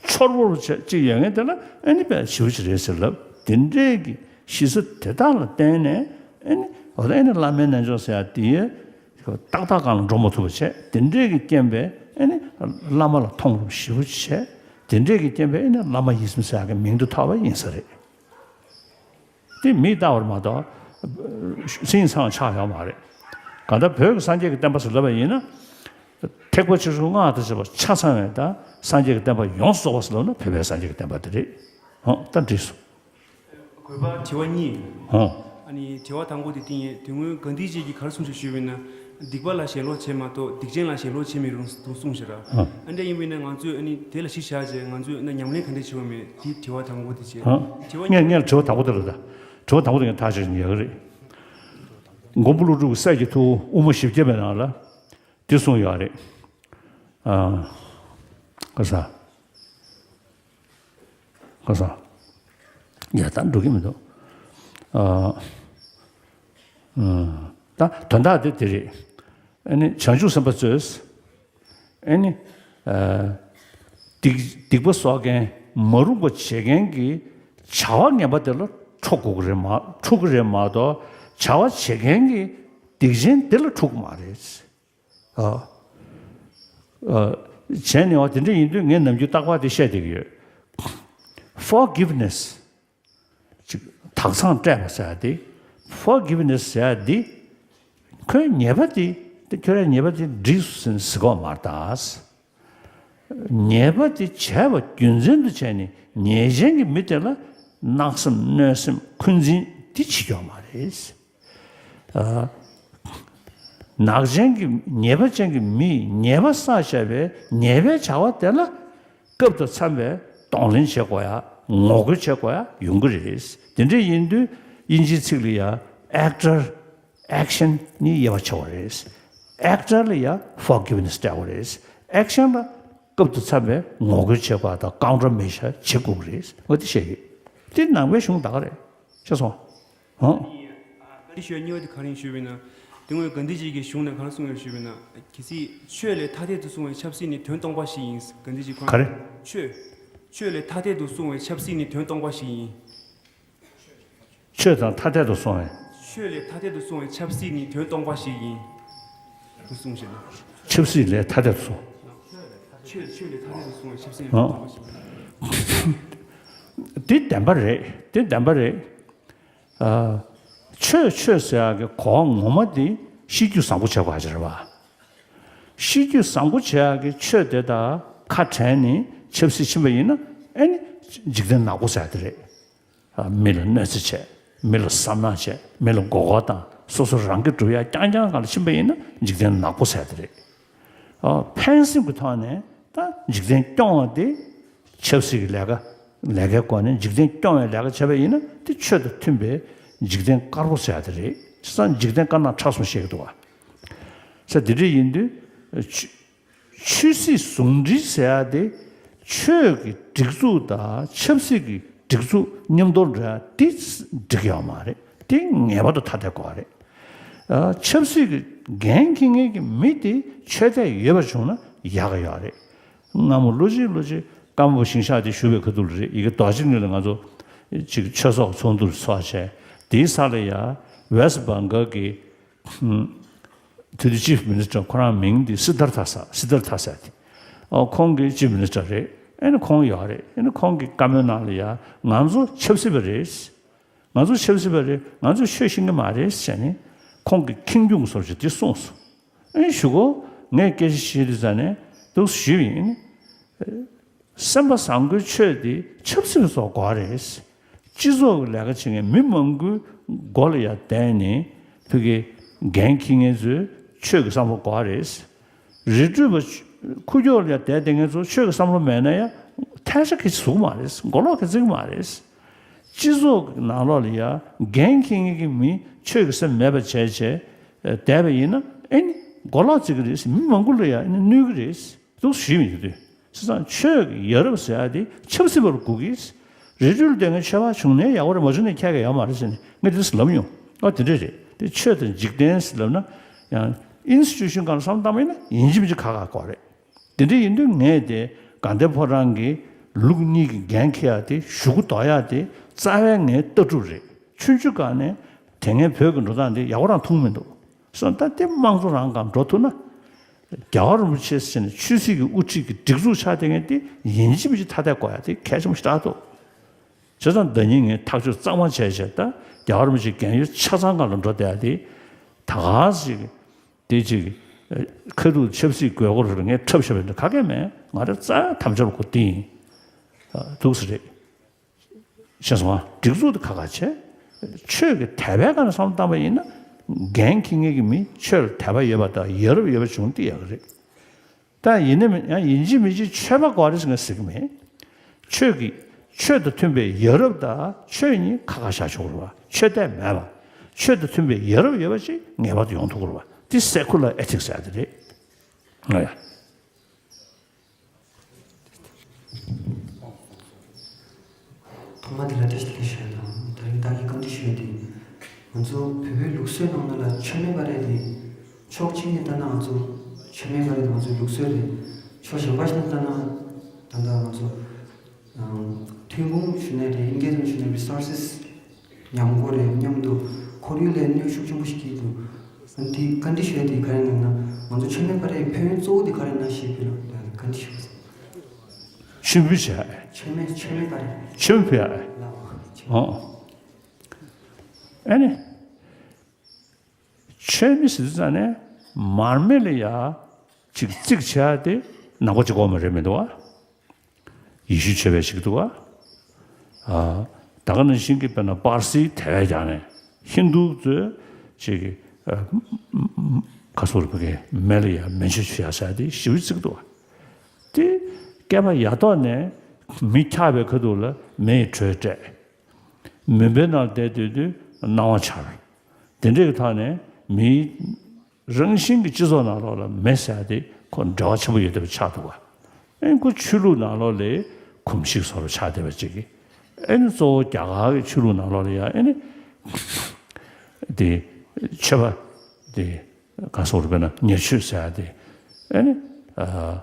ཚོར་བོར་བྱས་ཅིག་ཡོད་མཁན་དེ་ལ་ཨེ་ནི་དཔེ་ཞེ་པོ་ཅིག་རེད་ཟེར་ལབ། དེ་འདྲའི་གི་གཤིས་ས་དེ་དག་ལ་བརྟེན་ནས། ཨེ་ནི་འོ་ད་ཨེ་ནི་བླ་མའི་རྣལ་འབྱོར་ཟེར་ཡ་དེ། ཏག་ཏག་སྒང་ལ་འགྲོ་མ་ཐུབ་པ་བྱས། དེ་འདྲས་ཀྱི་རྐྱེན་པས་ཨེ་ནི་བླ་མ་ལ་མཐོང་ལོ་ཞེ་པོ་བྱས། དེ་འདྲས་ཀྱི་རྐྱེན་པས་ཨེ་ནི་བླ་མ་ཡིད་བཞིན་ཟེར་ཡག་གི་མིང་དེ་ཐོགས་པ་ཡིན་ས་རེད། དེ་མིས་བལྟ་བར་མ་གཏོགས་སེམས་ཚང་ཆགས་ཡོད་མ་རེད། གང་ལྟར་བོད་ཀྱི་སངས་རྒྱས་ཀྱི་བསྟན་པ་ཟེར་ལབ་པ་ཡིན་ན། ཐེག་པ་ཆེ་ཆུང་སྔགས་དང་བཅས་པ་ཆ་ཚང་བའི་ད་སངས་རྒྱས་ཀྱི་བསྟན་པ་ཡོངས་སུ་རྫོགས་པ་ཟེར་ལབ་ན་བོད་པའི་སངས་རྒྱས་ཀྱི་བསྟན་པ་དེ་རེད། ཧོ། ད་འགྲིག་སོང་། དགོས་པ་དྲི་བ་གཉིས། ཧོ། ཨ་ནི་དྲི་བ་དང་པོ་དེ་དེ་ཡིན། དེ་སྔོན་དགའ་ལྡན་རྗེ་གིས་ག་རེ་གསུངས་ཤག་ཞུས་པ་ཡིན་ན། སྡིག་པ་ལ་ཞེན་ལོག་བྱེད་མ་གཏོགས་སྡིག་ཅན་ལ་ཞེན་ལོག་བྱེད་མི་རུང་དུ་གསུངས་ཤག་ར། ཧོ། ཨ་འདྲ་ཡིན་པ་ཡིན་ན་ང་ཚོས་ཨ་ནི་དེ་ལ་གཞི་བཞག་བྱས་ང་ཚོས་ཨ་ནི་ཉམས་ལེན་ག་འདྲ་བྱེད་དགོས་མེད་དེ་དྲི་བ་དང་པོ་དེ་བྱས། ཧོ། དྲི་བ་ངས་ངས་དྲི་བ་དང་པོ་དེ་ལ་ད། དྲི་བ་དང་པོ་དེ་ངས་ཐག་ཆོད་ཡིན་ཡག་གི་རེད། མགོན་པོ་ཀླུ་སྒྲུབ་ཀྱི་སྲས་ཀྱི་ཐུ་བོ་དབུ་མ་བཞི་བརྒྱ་པའི་ནང་ལ། དེ་གསུངས་ཡོད་རེད། ཨ། ག་ས། ག་ས། ཡ་ད་འགྲོ་གི་མི་འདུག་ཨ། ཨ། ད་དོན་དག་དེ་དེ་རེད། ཨ་ནི་བྱང་ཆུབ་སེམས་དཔའ་ཚོས། ཨ་ནི། ཨ། སྡིག་སྡིག་པ་གསོག་མཁན་མ་རུངས་པ་བྱེད་མཁན་གྱི་བྱ་བ་ངན་པ་དེ་ལ་འཁྲུག་དགོས་ཀྱི་རེད་མ་འཁྲུག་གི་རེད་མ་གཏོགས་བྱ་བ་བྱེད་མཁན་གྱི་སྡིག་ཅན་དེ་ལ་འཁྲུག་གི་མ་རེད། ཨ། ཨ། བྱས་ནས་བ་དེ་འདྲ་ཡིན་དུས་ངས་ནམ་རྒྱུན་རྟག་པར་དེ་བཤད་བསྡད་ཀྱི་ཡོད། Forgiveness། ཅིག་དག་ཚངས་སྤྲད་པ་ཟེར་ཡ་དེ། Forgiveness་ཟེར་ཡ་དེ། ཁོའི་ཉེས་པ་དེ། དེ་ཁྱོད་རའི་ཉེས་པ་དེ་འགྲིགས་སོང་ཟེར་གོ་མ་རེད་ད། ཉེས་པ་དེ་བྱས་པ་རྒྱུ་མཚན་དུ་བྱས་ནས་ཉེས་ཅན་གྱི་མི་དེ་ལ་གནག་སེམས་གནོད་སེམས་འཁོན་འཛིན་དེ་བྱེད་ཀྱི་ཡོད་མ་རེད། ཨ། ནག་ཅན་གྱི་ཉེས་པ་ཅན་གྱི་མིས་ཉེས་པ་བསགས་བྱས་པའི་ཉེས་པའི་བྱ་བ་དེ་ལ་སྐབས་དང་འཚམས་པའི་གདོང་ལེན་བྱེད་དགོས་ཡ། ངོ་རྒོལ་བྱེད་དགོས་ཡ་ཡོང་གི་རེད། དེ་འདྲ་ཡིན་དུས་དབྱིན་ཇིའི་ཚིག་ལ་ཡ་ཨེག་ཊར། ཨེག་ཤན་ནི་དབྱེ་བ་ཕྱེ་བ་རེད། ཨེག་ཊར་ལ་ཡ་ཕོར་གིབ་ནེ་སི་སྤྲད་དགོས་རེད། ཨེག་ཤན་ལ་སྐབས་དང་འཚམས་པའི་ངོ་རྒོལ་བྱེད་དགོས་ཡ་དང་ཀའུན་ཊར་མེ་ཞར་བྱེད་དགོས་ཀྱི་རེད། འོ་དེ་བཤད་ཡོད། དེ་ནང་པའི་གཞུང་ད་ག་རེད། ཤེས་སོང་། ཧོ། ཨ་ནི་ཨ་བཀའ་འདྲི་ཞུ་ཡ་གཉིས་པ་དེ་ག་རེ་ཡིན་ཞུས་པ་ཡིན་ན། དེ་སྔོན་དགའ་ལྡན་རྗེ་གིས་གཞུང་ནས་ག་རེ་གསུངས་ཡོད་ཞུས་པ་ཡིན་ན། གལ་སྲིད་ཆོས་ལས་ཐ་དད་དུ་གསུངས་པའི་ཆབ་སྲིད་ནི་དོན་སྟོང་པ་ཞིག་ཡིན། དགའ་ལྡན་རྗེ་ཁོ་རང་། ག་རེ། ཆོས། ཆོས་ལས་ཐ་དད་དུ་གསུངས་པའི་ཆབ་སྲིད་ནི་དོན་སྟོང་པ་ཞིག་ཡིན། ཆོས་དང་ཐ་དད་དུ་གསུངས་པའི། ཆོས་ལས་ཐ་དད་དུ་གསུངས་པའི་ཆབ་སྲིད་ནི་དོན་སྟོང་པ་ཞིག་ཡིན། དུ་གསུངས་ཤིང་། ཆབ་སྲིད་ལས་ཐ་དད་དུ་གསུངས། ཆོས་ཆོས་ལས་ཐ་དད་དུ་གསུངས་པའི་ཆབ་སྲིད་ནི་དོན་སྟོང་པ་ཞིག་ཡིན། དེ་བདེན་པ་རེད། དེ་བདེན་པ་རེད། ཨ། ཆོས་ཆོས་ཟེར་ཡག་གི་གོ་བ་ངོ་མ་དེ་ཤེས་རྒྱུད་བཟང་པོ་བྱེད་དགོས་ཡ་ཅིག་རེད་པ། ཤེས་རྒྱུད་བཟང་པོ་བྱེད་ཡག་གི་ཆོས་དེ་དང་ཁ་བྲལ་ནས་ཆབ་སྲིད་ཕྱིན་པ་ཡིན་ན་ཨེ་ནི་འཇིག་རྟེན་ནག་པོ་ཟེར་ཡ་དེ་རེད། ཨ། མི་ལ་གནོད་འཚེ་བྱས། མི་ལ་བསམ་ནག་བྱས། མི་ལ་མགོ་སྐོར་བཏང་། སོ་སོ་རང་གིས་སྒྲུབ་ཡ་རྐྱང་རྐྱང་སྒང་ལ་ཕྱིན་པ་ཡིན་ན་འཇིག་རྟེན་ནག་པོ་ཟེར་ཡ་དེ་རེད། ཨ། ཕན་སེམས་ཀྱི་ཐོག་ནས་ད་འཇིག་རྟེན་སྐྱོང་བ་དེ་ཆབ་སྲིད་ཀྱི་ལས་ཀ་ལས་ཀའི་སྒོ་ནས་འཇིག་རྟེན་སྐྱོང་བའི་ལས་ཀ་བྱས་པ་ཡིན་ན་དེ་ཆོས་དང་མཐུན་པའི་འཇིག་རྟེན་དཀར་པོ་ཟེར་ཡ་དེ་རེད། བྱས་ཙང་འཇིག་རྟེན་དཀར་ནག་ཕྲ་གསུམ་བཤད་ཀྱི་འདུག་བ། ས་དེ་འདྲ་ཡིན་དུས་ཆོས་ཆོས་སྲིད་ཟུང་འབྲེལ་ཟེར་ཡ་དེ་ཆོས་ཀྱི་སྒྲིག་འཛུགས་དང་ཆབ་སྲིད་ཀྱི་སྒྲིག་འཛུགས་མཉམ་དུ་འགྲོ་ཡ་དེ་འགྲིག་ཡོད་མ་རེད། དེ་ངེས་པར་དུ་ཐ་དད་དགོས་པ་རེད། ཨ། ཆབ་སྲིད་ཀྱི་འགན་འཁྱེར་མཁན་གྱི་མི་དེ་ཆོས་དད་ཡོད་པ་བྱུང་ན་ཡག་གི་ཡོད་རེད། སྔ་མོ་ལོ་གཅིག་ལོ་གཅིག་ཀརྨ་པ་ཞིང་གཤེགས་དེ་བཞུགས་པའི་ཁ་ཐུག་ལ་རེད། ཡ་གི་རྡོ་རྗེ་གླིང་ལ་ང་ཚོ་ཅིག་ཆོས་ཚོགས་ཚོགས་འདུ་ཚོགས་བྱས། དེའི་ས་ལ་ཡ་ཝེ་སི་ཊི་བྷང་གལ་གྱི་དེ་དུས་ཅིབ་མི་ནི་སི་ཊར་ཁོ་རང་མིང་དེ་སི་དར་ཐ་ས་སི་དར་ཐ་ས་དེ། ཨོ། ཁོང་གི་ཅིབ་མི་ནི་སི་ཊར་རེད། ཨེ་ནི་ཁོང་ཡོད་རེད། ཨེ་ནི་ཁོང་གི་བཀའ་མོལ་ནང་ལ་ཡ་ང་ཚོ་ཆབ་སྲིད་པ་རེད། ང་ཚོ་ཆབ་སྲིད་པ་རེད། ང་ཚོ་ཆོས་ཤེས་ཀྱི་མ་རེད་ཟེར་ནས་ཁོང་གིས་ཁེངས་སྐྱུང་བཟོ་བྱས་དེ་གསུངས་སོང་། ཨེ་ཞུ་གོ། ངས་སྐད་ཆ་བཤད་དུས་ཙ་ནས་འདུག་ཞུས་པ་ཡིན། སེམས་པ་བཟང་པོའི་ཆོས་དེ་ཆབ་སྲིད་པ་ཚོ་དགོས་རེད། སྤྱི་ཚོགས་ཀྱི་ལས་ཀ་བྱེད་མཁན་མི་མང་པོའི་མགོ་ལ་ཡ་བསྡད་ནས་ཕ་གི་འགན་འཁྱེར་མཁན་ཚོས་ཆོས་ཀྱི་བསམ་བློ་དགོས་རེད། རི་ཁྲོད་པ་ཁུག་ཀྱོག་ལ་ཡ་བསྡད་བསྡད་མཁན་ཚོ་ཆོས་ཀྱི་བསམ་བློ་མེད་ན་ཡང་ཐལ་ཆ་གི་ཟུག་མ་རེད། མགོ་ལོག་གི་བརྩི་གི་མ་རེད། སྤྱི་ཚོགས་ཀྱི་ནང་ལོགས་ལ་ཡ་འགན་འཁྱེར་མཁན་གྱི་མི་ཆོས་ཀྱི་སེམས་མེད་པ་བྱས་བྱས་བསྡད་པ་ཡིན་ན་ཨེ་ནི་མགོ་ལོག་བརྩི་གི་རེད། མི་མང་པོ་ལ་ཡ་ཨེ་ནི་གནོད་གི་རེད། འདུག་ཞུས་མི་འདུག་དུས། བྱས་ཙང་ཆོས་ཀྱི་ཡ་རབས་ཟེར་ཡ་དེ་ཆབ་སྲིད་པ་ལ་དགོས་ཀྱི། རི་ཁྲོད་ལ་བསྡད་མཁན་ཆོས་པ་བྱུང་ནའི་ཡག་པོ་རེད། མ་བྱུང་ནའི་ཁྱད་ཀྱང་ཡོད་མ་རེད་ཟེར་ནས་ངས་དེ་ལབ་མྱོང་། ཨ། དེ་འདྲས་རེད། དེ་ཆོས་དང་འཇིག་རྟེན་ཟེར་ལབ་ན་ཡང་ཨིན་སི་ཊི་ཊུ་ཤན་སྒང་ལ་བསམ་བློ་བཏང་བ་ཡིན་ན་ཡིན་གཅིག་མིན་གཅིག་ཁག་ཁག་དགོས་རེད། དེ་འདྲས་ཡིན་དུས་ངས་དེ་དགའ་ལྡན་ཕོ་བྲང་གི་ལུགས་གཉིས་ཀྱི་འགན་འཁྱེར་ཡ་དེ་གཞུག་གུ་ལྡོག་ཡ་དེ་རྩ་བའི་ངའི་ལྟ་གྲུབ་རེད། ཆུང་ཆུང་སྒང་ནས་དེ་སྔའི་བོད་ཀྱི་འགྲོ་སྟངས་དེ་ཡག་པོ་རང་མཐོང་མི་འདུག་སོང་ད་དེ་དམངས་གཙོ་རང་སྒང་འགྲོ་ཐུབ་ན། རྒྱལ་བ་རིན་པོ་ཆེ་ཟེར་ནས་ཆོས་སྲིད་ཀྱི་དབུ་ཁྲིད་ཀྱི་སྒྲིག་འཛུགས་ཆགས་བསྡད་མཁན་དེ་ཡིན་གཅིག་མིན་གཅིག་ཐ་དད་དགོས་ཡ་དེ་གལ་ཆེན་པོ་ཞེ་དྲག་འདུག་བྱས་ཙང་ཟླ་ཉིན་ངས་ཐག་གཅོད་གཙང་མ་བྱས་བྱས། ད་རྒྱལ་བ་རིན་པོ་ཆེ་རྒན་ཡོལ་ཆ་ཚང་སྒང་ལ་འགྲོ་བསྡད་ཡ་དེ། ད་ག་ཟིག་དེ་ཅིག་ཁ་ཐུག་ཆབ་སྲིད་དགོས་མཁོ་རེད་ལ་ངས་འཁྲབ་བཞག་པ་འདི་ག་གེ་མེད། ང་རང་རྩ་དམ་བཅའ་གོ་དེ་ཡིན། འདུག་ས་རེད། ཤེས་སོང་ང་། སྒྲིག་འཛུགས་དེ་ཁག་ཁག་བྱས། ཆོས་ཀྱི་དད་པའི་སྒང་ནས་བསམ་བློ་བཏང་པ་ཡིན་ན། འགན་འཁྱེར་མཁན་གྱི་མི་ཆོས་ལ་དད་པ་ཡོད་པ་དང་ཡ་རབས་ཡོད་པ་བྱུང་དེ་ཡག་གི་རེད། ད་ཡིན་ནའི་ཡང་ཡིན་གཅིག་མིན་གཅིག་ཆོས་པ་དགོས་རེད་ཟེར་ང་ཟེར་གི་མེད། ཆོས་ཀྱི་ཆོས་དང་མཐུན་པའི་ཡ་རབས་དང་ཆོས་གཉིས་ཁ་ཁ་བཞག་ཆོག་རེད་བ། ཆོས་དད་མེད་པ། ཆོས་དང་མཐུན་པའི་ཡ་རབས་ཡོད་པ་ཅིག་ངེས་པར་དུ་ཡོང་ཐུབ་དགོས་རེད་བ། འདི་སེ་ཀུ་ལར་ཨེ་ཐིག་སི་ཟེར་ཡ་དེ་རེད། ཨ་ཡ། ཐོག་མ་དེ་ལ་བཀྲ་ཤིས་བདེ་ལེགས་ཞུ་ཡ་དང་། ད་རིང་བདག་གིས་བཀའ་འདྲི་ཞུ་ཡ་དེ། ང་ཚོ་བོད་པའི་ལུགས་སྲོལ་ནང་ལ་མཆོད་མེ་སྤར་ཡ་དེ། ཕྱོགས་གཅིག་ནས་ལྟ་ན་ང་ཚོ་མཆོད་མེ་སྤར་ཡ་དེ་ང་ཚོའི་ལུགས་སྲོལ་རེད། ཕྱོགས་གཞན་པ་ཞིག་ནས་ལྟ་ན། ད་ལྟ་ང་ཚོ་ཐོན་ཁུངས་ཞུ་ནས་རེད། དབྱིན་སྐད་ནང་ཞུ་ན་རི་སོར་སེ་སི་ཉམས་དགོས་རེད། མཉམ་དུ་ཁོར་ཡུག་ལ་གནོད་ཤུགས་ཆེན་པོ་ཞིག་སྐྱེལ་འདུག་ཨ་ནི་དེ་བཀའ་འདྲི་ཞུ་ཡ་དེ་ག་རེ་ཡིན་ན། ང་ཚོ་མཆོད་མེ་སྤར་ཡའི་ཕན་ཡོན་གཙོ་བོ་དེ་ག་རེ་ཡིན་ན་ཞེས་དཔེར་ན་བཀའ་འདྲི་ཞུ་བ་ཟེར། མཆོད་འབུལ་བྱས། མཆོད་མེ་མཆོད་མེ་སྤར་ཡ། མཆོད་མེ་ཕུལ་ཡ། ལགས་འོང་། ཨ་ནི། མཆོད་མེ་ཟེར་དུས་ཙང་ནས་མར་མེ་ལ་ཡ་ཅིག་རྩིག་བྱས་ཏེ་ནག་པོ་ཅིག་དགོས་མ་རེད་མི་འདུག་བ། ཡེ་ཤུ་ཆོས་པའི་ཞིག་འདུག་བ། ཨ། ད་ག་ནང་བཞིན་གྱི་དཔེར་ན་པར་སིའི་དད་པའི་རྒྱ་ནས་ཧིན་དུ་ཚོས་ཅིག་ཨ། ཁ་སོར་བུ་གའི་མེ་ལ་ཡ་མེ་མཆོད་བྱས་བྱས་ཏེ་ཞེ་པོ་རྩིག་འདུག་བ། དེ་བསྐལ་པ་ཡ་ཐོག་ནས་མི་འཁྱག་པའི་ཁ་ཐུག་ལ་མེ་ཡི་དྲོད་སྤྲད། མུན་པའི་ནང་བསྡད་སྡོད་དུས་སྣང་བ་འཆར། དེ་འདྲའི་ཐོག་ནས་མིའི་རང་བཞིན་གྱི་སྤྱི་ཚོགས་ནང་ལོགས་ལ་མེ་ཟེར་ཡ་དེ་ཁོ་འབྲེལ་བ་ཆེན་པོ་ཡོད་བསྡད་པ་ཆགས་འདུག་བ། ཨེ་ཁོ་ཆོས་ལུགས་ནང་ལོགས་ལ་གོམས་གཤིས་བཟོ་འདྲ་ཆགས་བསྡད་པ་ཅིག་གིས། ཨེ་ནི་གཙོ་བོ་རྒྱ་གར་གྱི་ཆོས་ལུགས་ནང་ལོགས་ལ་ཡ་ཨེ་ནི་དེ་མཆོད་པ་དེ་ག་སོགས་རུ་དཔེར་ན་ཉེར་མཆོད་ཟེར་ཡ་དེ་ཨེ་ནི་ཨ།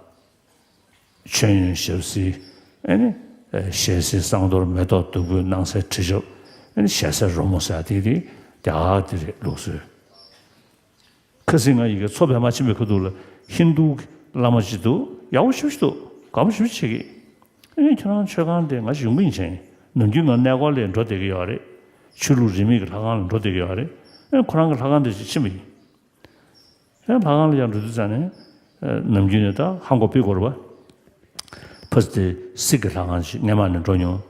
མཆོད་ཡོན་ཞབས་བསིལ། ཨེ་ནི། ཞལ་བསིལ་བསང་གཏོར་མེ་ཏོག་བདུག་སྤོས་སྣང་གསལ་དྲི་ཆབ། ཨེ་ནི་ཞལ་ཟས་རོལ་མོ་ཟེར་དེ་དེ་རྒྱ་གར་དེ་རེད་ལུགས་སྲོལ། ཁ་སང་ང་ཡི་གེ་མཚོ་པདྨ་ཕྱིན་པའི་ཁ་ཐུག་ལ་ཧིན་དུ་གི་བླ་མ་ཅིག་འདུག་ཡག་པོ་ཞེ་པོ་ཅིག་འདུག་དགའ་པོ་ཞེ་པོ་ཅིག་བྱེད་ཀྱི། ཨེ་ནི་ཁྱེད་རང་མཆོད་ཁང་དེ་ང་ཞིག་ཡོང་གི་ཡིན་ཅིང་ནམ་རྒྱུན་ང་གནས་སྐོར་ལ་འགྲོ་བསྡད་ཀྱི་ཡོད་རེད། ཆོས་ལུགས་རིས་མེད་ཀྱི་ལྷ་ཁང་ལ་འགྲོ་བསྡད་ཀྱི་ཡོད་རེད། ཨེ་ཁོ་རང་གི་ལྷ་ཁང་དེ་ཅིག་ཕྱིན་པ་ཡིན། ཡང་ལྷ་ཁང་ལ་ཡང་འགྲོ་དུས་ཙང་ནས། ནམ་རྒྱུན་ནས་ད་ཧ་གོ་པི་གོ་ར་བ། ཕ་སི་ཏི་སིག་གི་ལྷ་ཁང་ཞིག་སྔས་མ་ནས་འགྲོ་མྱོང་།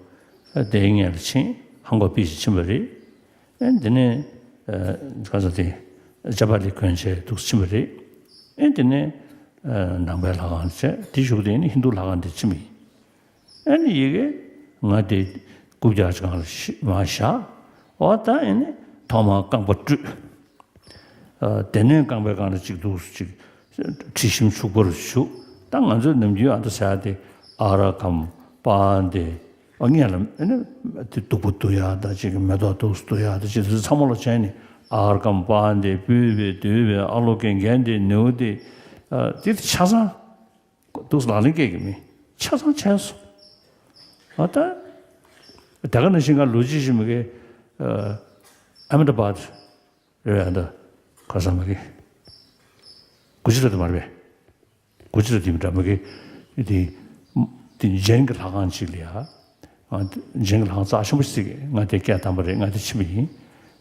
དེའི་སྔོན་ལ་ཕྱིན་ཧ་གོ་པི་ཞིག་ཕྱིན་པ་རེད། ཨེ་དེ་ནས་ག་ས་དེ་ཇ་པ་ལི་དགོན་ཆེན་འདུག་ཕྱིན་པ་རེད། ཨེ་དེ་ནས་ནང་པའི་ལྷ་ཁང་བྱས་དེ་གཞུག་དེ་ནས་ཧིན་དུ་ལྷ་ཁང་དེ་ཕྱིན་པ་ཡིན། ཨེ་ནི་ཡི་གེ་ང་དེ་རྐུབ་བཀྱག་ཅིག་སྒང་ལ་མར་བཞག་འོ་ད་ཨེ་ནི་ཐོག་མར་རྐང་པ་བཀྲུས། དེ་ནས་རྐང་པའི་སྒང་ལ་གཅིག་འདུག་གཅིག་དྲི་ཞིམ་ཕྱུག་པོར་བྱུག་ད་ང་ཚོས་ནམ་རྒྱུན་ཨ་ད་ཟེར་ཡ་དེ་ཨ་ར་ཀམ་པཱ་ཨན་དེ་ཨ་ངས་ལ་ཨེ་ནི་དེ་བདུག་པ་བདུག་ཡ་ད་ཅིག་མེ་ཏོག་འདུག་བདུག་ཡ་ད་ཅིག་དེ་ཚོ་ཚང་མ་ལ་བྱས་ནས་ཨ་ར་ཀམ་པཱ་ཨན་དེ་པུས་པའི་དུས་པའི་ཨ་ལོ་ཀེ་རྒན་དེ་ནེའུ་དེ་དེ་ཆ་ཚང་འདུག་ལག་ལེན་སྐྱེལ་གི་མི་ཆ་ཚང་བྱས་སོང་། ཨ་ད་དེ་ག་ནང་བཞིན་ག་ལོ་རྒྱུས་ཤིག་མི་དགེ་ཨ་མེ་ད་བཱད། རེད་ཨ་ད། ག་ས་མ་གི། གུ་ཇི་ར་ཏི་མ་རེད་པས། གུ་ཇི་ར་ཏི་མི་འདྲ་མ་གི། དེ། དེ་ཇེན་གི་ལྷ་ཁང་ཅིག་ལ་ཡ། ང་ཇེན་གི་ལྷ་ཁང་རྩ་ཆེན་པོ་ཞིག་ང་དེ་སྐད་དམ་པ་རེད་ང་དེ་ཕྱིན་པ་ཡིན།